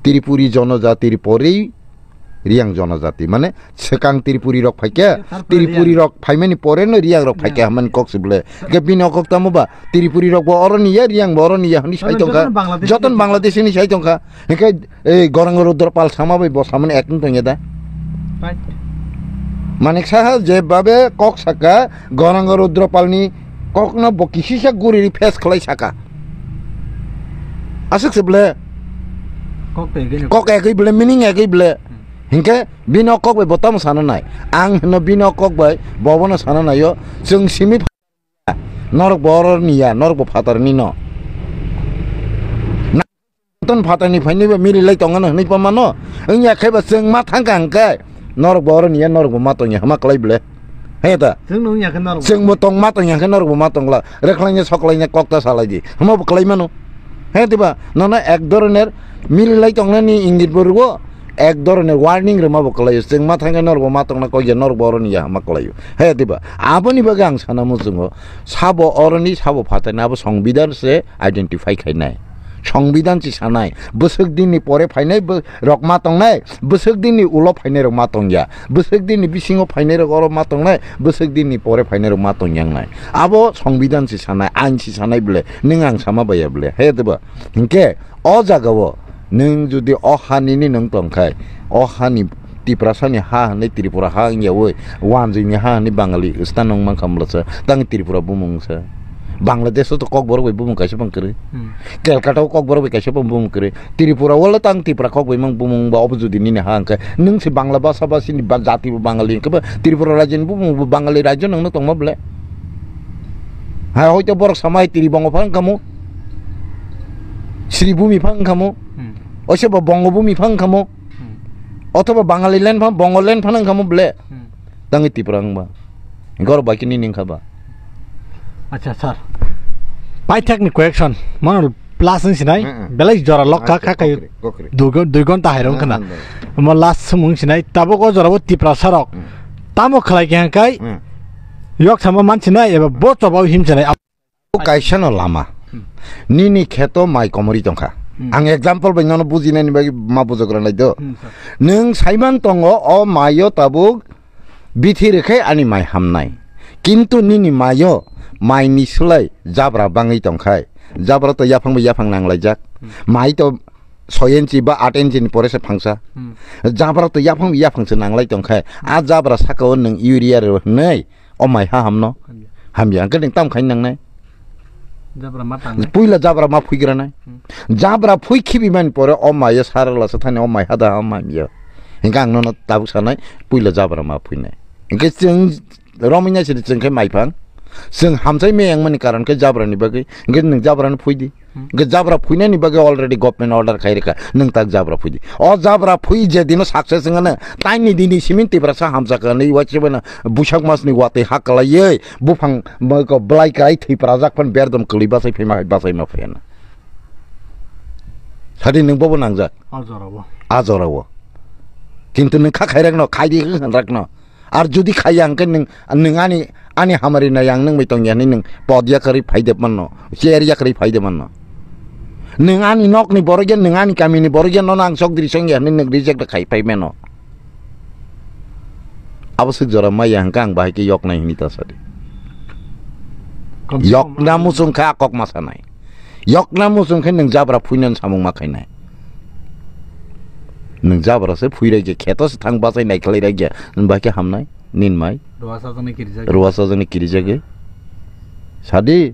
Tripuri jonojatir porei Riang jonojati, mane swkang Tripuri rok phaikha, Tripuri rok phaimani pore no Riang rok phaikha hwnmani kok se bwle. Hinkhe bini o kok tamo ba Tripuri rok bo oroni ya, Riang bo oroni ya hwnwi sai tongkha. Joton Bangladesh hwnwi sai tongkha. Hinkhe ei Gorang Rudra Pal sama bai bo samani acting tongya da. Manik Saha je babe kok saka, Gorang Rudra Palni kokno bo kisisa guri face khlai saka. Aswk se bwle. Kok egwi bwle, meaning egwi bwle. Hinkhe bini o kok bai bo tamo sana nai. Ang hino bini o kok bai bo bono sana naio. Chwng simi norok bo oroni ya, norok bo phatarni no. Ton phatarni phaini ba miri lai tongano hwnwi pamano. Wngya khe ba chwng ma thangkha hwnkhe norok bo oroni ya, norok bo ma tongya hama klai bwle. He ta? Chwng nung ya khe norok. Chwng bo tong ma tongya khe norok bo ma tongla. Rekhlaina soklaina kok ta salai di. Hama bo klai mano. He diba? Nono ek dhoroner mili lai tongnani ingit bo rwo. Ek dhoroner warning rwma bo kwlaio, chwng ma thangkhe norok bo ma tongna kok ya, norok bo oroni ya hama kwlaio. He diba? Aboni bagwi ang sana muchungo, sabo oroni, sabo phatarni, abo songbidan se identify khainai. Songbidan se sanai, bwswk dinni pore phainai bo-, rok ma tongnai, bwswk dinni ulo phainai rok ma tongya, bwswk dinni bisingo phainai rok oro ma tongnai, bwswk dinni pore phainai rok ma tongya wngnai. Abo songbidan se sanai, ain se sanai bwle, nwng ang sama baiya bwle. He diba? Hinkhe o jagao nwng jodi o ha nini nwng tongkhai, o hani Tiprasani ha hwnwi Tripura ha wngyawi, wanjwini ha hwnwi Bangali wngsa nwng mankha mlasa, tang Tripura bumung wngsa. Bangladesh-o to Kokborok bai bumung kaisa bang kwrwi. Hmm. Calcutta-o Kokborok bai kaisa bang bumung kwrwi. Tripura-o le tang Tripura kok bai mang bumung ba obo jodi nini ha hwnkhe, nwng se Bangla basa basini ba jati bo Bangali hwnkhe ba Tripura rajyoni bumung bo Bangali rajyo nwngno tongma bwle? Hai hoito borok samai Tribongo phang kamo. Sribhumi phang kamo. Hmm. Oise bo Bongobhumi phang kamo. Hmm. Othoba Bangali land phang, Bongo land phang kamo bwle. Hmm. Tangwi Tripura wngba. Gor bai kini ning khaba. Acha sir. Paithak ni question. Mano plus ni sinai. Hmm, hmm. Belai jora lokha. Acha, kha kayo. Kokri, kokri. Dui gon-, dui gonta hairong khna. Hmm, hmm. Mo last sumung sinai. Tabok o jora bo Tiprasa rok. Hmm. Tamo khlai khe hangkai. Hmm. Yok sama mansinai eba bo chobao himsinai. O kaisa no lama. Hmm. Nini kheto mai komori tongkha. Hmm. Ang example bai nono bujinani bagwi ma bujok ranai do. Hmm, sir. Nwng saiman tongo o maio tabuk bithi rwkhe ani mai hamnai. Kintu nini maio mai ni slai jabra bangwi tongkhai. Jabra to yaphang bai yaphang nanglaijak. Hmm. Mai to soi inchi ba aat inchi ni pore se phangsa. Hmm. Jabra to yaphang bai yaphang se nanglai tongkhai. A jabra saka o nwng urea rw hwnwi o mai ha hamno. Hamya. Hamya, hwnkhe nwng tamo khai nangnai? Jabra ma tangnai. Puila jabra ma phuigranai. Hmm. Jabra phui khibi mani pore o mai o sarala se thani o mai hada ha mai ya. Hwnkhe ang nono tabuk sanai, puila jabra ma phuinai. Hwnkhe chwng romwi nai sidi chwng khe mai phang. Chwng hamsai meyang mani karon khe jabra ni bagwi. Hwnkhe nwng jabra no phui di. Hmm. Hwnkhe jabra phuinani bagwi already government order khai rwkha, nwng tak jabra phui di. O jabra phui je dino success wngano, taini dini simin Tiprasa hamjakha hwnwi uaisukmano buisak masni watwi ha kwlaiwi buphang bwlai kwlai thwi phrajak phano berdom kwlwi bachai phaima hai bachai ma phaiya na. Sadi nwng bobo nangjak. A jorao. A jorao. Kintu nwng kha khairakno, khaidi hwnrakno. Ar jodi khaiya hwnkhe nwng, nwng ani, ani hamari nai ang nwng bai tongya hwnwi nwng pod yakarwi phaide manno, chair yakarwi phaide manno. Nwng ani nokni borok ya, nwng ani kamini borok ya, nono ang chokdri chongya hwnwi nwng reject khai phai mano. Abo swk jora maya hwnkhe ang bahai khe yoknai hwnwi ta sadi. Yokna muchung kha kok ma sanai. Yokna muchung khe nwng jabra phuinani samung ma khainai. Nwng jabra se phuirai je kheto se thang bachai nai khlai rai je. Nwng bai khe hamnai, nin mai. Ruwa sajani kirijak. Ruwa sajani kirijak. Sadi.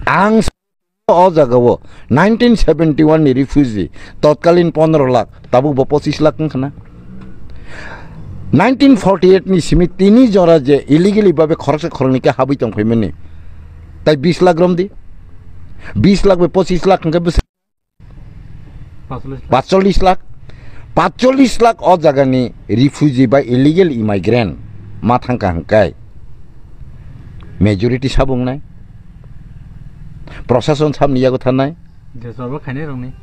Ang o jaga o nineteen seventy one ni refugee, totkalin pondro lakh, tabuk bo pochis lakh wngkha na. Nineteen forty eight ni simi tini jora je illegally babe khoroksa khoroknwi khe habwi tongphaimani. Tai bis lakh romdi. Bis lakh bai pochis lakh hwnkhe bwswk Patsolish lakh. Patsolish lakh. Patsolish lakh o jagani refugee ba illegal immigrant ma thangkha hwnkhe majority sabo wngnai. Prosason sabni yago thanai. Je sorbo khainai rokni.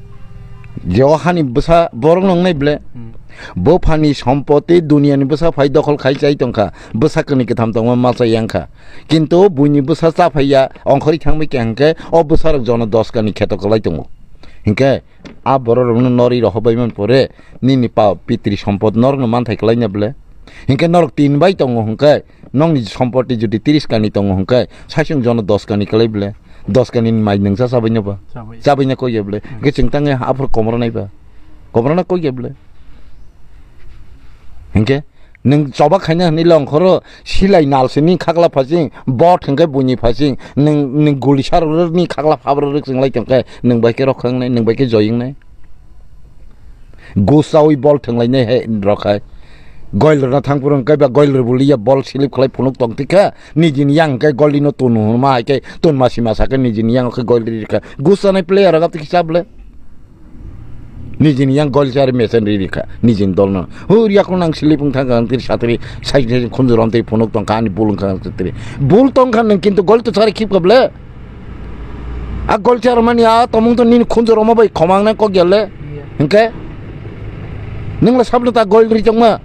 Jeo hani bwsa borok nongnai ble. Hmm. Bo phani sompoti duniani bwsa phai dokhol khai chai tongkha. Bwsa kwnwi kwtham tongma ma chai yangkha. Kintu buini bwsa cha phaiya ongkhorwi thangbai khe hwnkhe o bwsarok jono dos kani kheto kwlai tongo. Hinkhe a borok rokno norwi rohorbai man pore nini pa pitri sompot norokno manthai kwlaina ble. Hinkhe norok tin bai tongo hwnkhe nokni sompoti jodi tris kani tongo hwnkhe saisung jono dos kani kwlai ble. Dos kani ni mai nwngsa chabaino ba. Chabai. Chabaina koi ya ble. Hmm. Hinkhe chwng tangwi aphuru komornai ba. Komorna koi ya ble. Hinkhe nwng choba khaina hwnwi le ongkhoro silai nal sini khakla phasing, bot hwnkhe buini phasing, nwng, nwng guli sarokni khakla phabra rwk chwnglai tongkhe, nwng bai khe rok khangnai, nwng bai khe joyingnai. Gusawi bol thwnglainai hai rok hai. Goil rwna thang phuru hwnkhe ba goil rwbuliya bol slip khlai phunuk tong tikha, nijini yang hwnkhe goil rino tunu hwnma hai khe tunma sima sakhe nijini yang khe goil ri rikha. Gusanai player rok abtwi kisa ble. Nijini yang goal chari mesen ri rikha, nijini dolno. Hur yakung nang slip wng thangkha ang tiri satri, sai sai khunju rom tei phunuk tongkha ani bul wngkha ang tiri. Bul tongkha nang kintu goal to chari khip kable. A goal char mani a tomung to nini khunju roma bai khomang nang kok gele. Iya. Hingke? Nang la sabno ta goal ri tongma.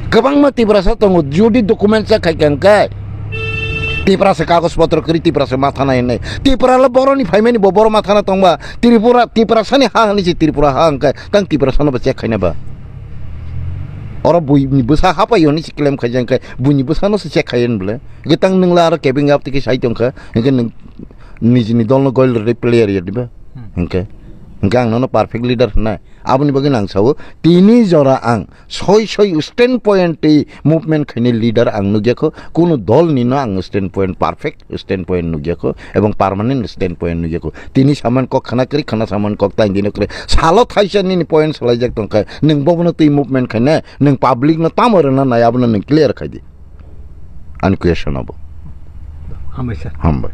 Kwbangma Tiprasa tongo, jodi document check khai kha hwnkhe Tiprasa kagoj potro kwrwi Tiprasa mathana hinwi. Tipra le boroni phaimani bo boro mathana tongba. Tripura, Tiprasani ha hinwi se Tripura ha hwnkhe tang Tiprasano bo check khaina ba. Oro buini bwsa hapai hinwi se claim khaijak hwnkhe buini bwsano se check khai hinwi bwle. Hwnkhe tang nwng le aro kebeng up tiki sai tongkha. Hwnkhe nwng nijini dolno goal rwdi player ya diba. Hmm. Hwnkhe, hwnkhe ang nono perfect leader hwnai. Aboni bagwi nang sao, tini jora ang soi soi stand point tei movement khainai leader ang nukya kho, kunu dol ni no ang stand point, perfect stand point nukya kho, ebong permanent stand point nukya kho. Tini saman kok khana kwrwi, khana saman kok tang dino kwrwi. Salo thaisa nini point salaijak tongkha, nwng bobono twi movement khainai, nwng public no tamo rwna nai, abono nwng clear khai di. Ani question abo. Hambai sir. Hambai.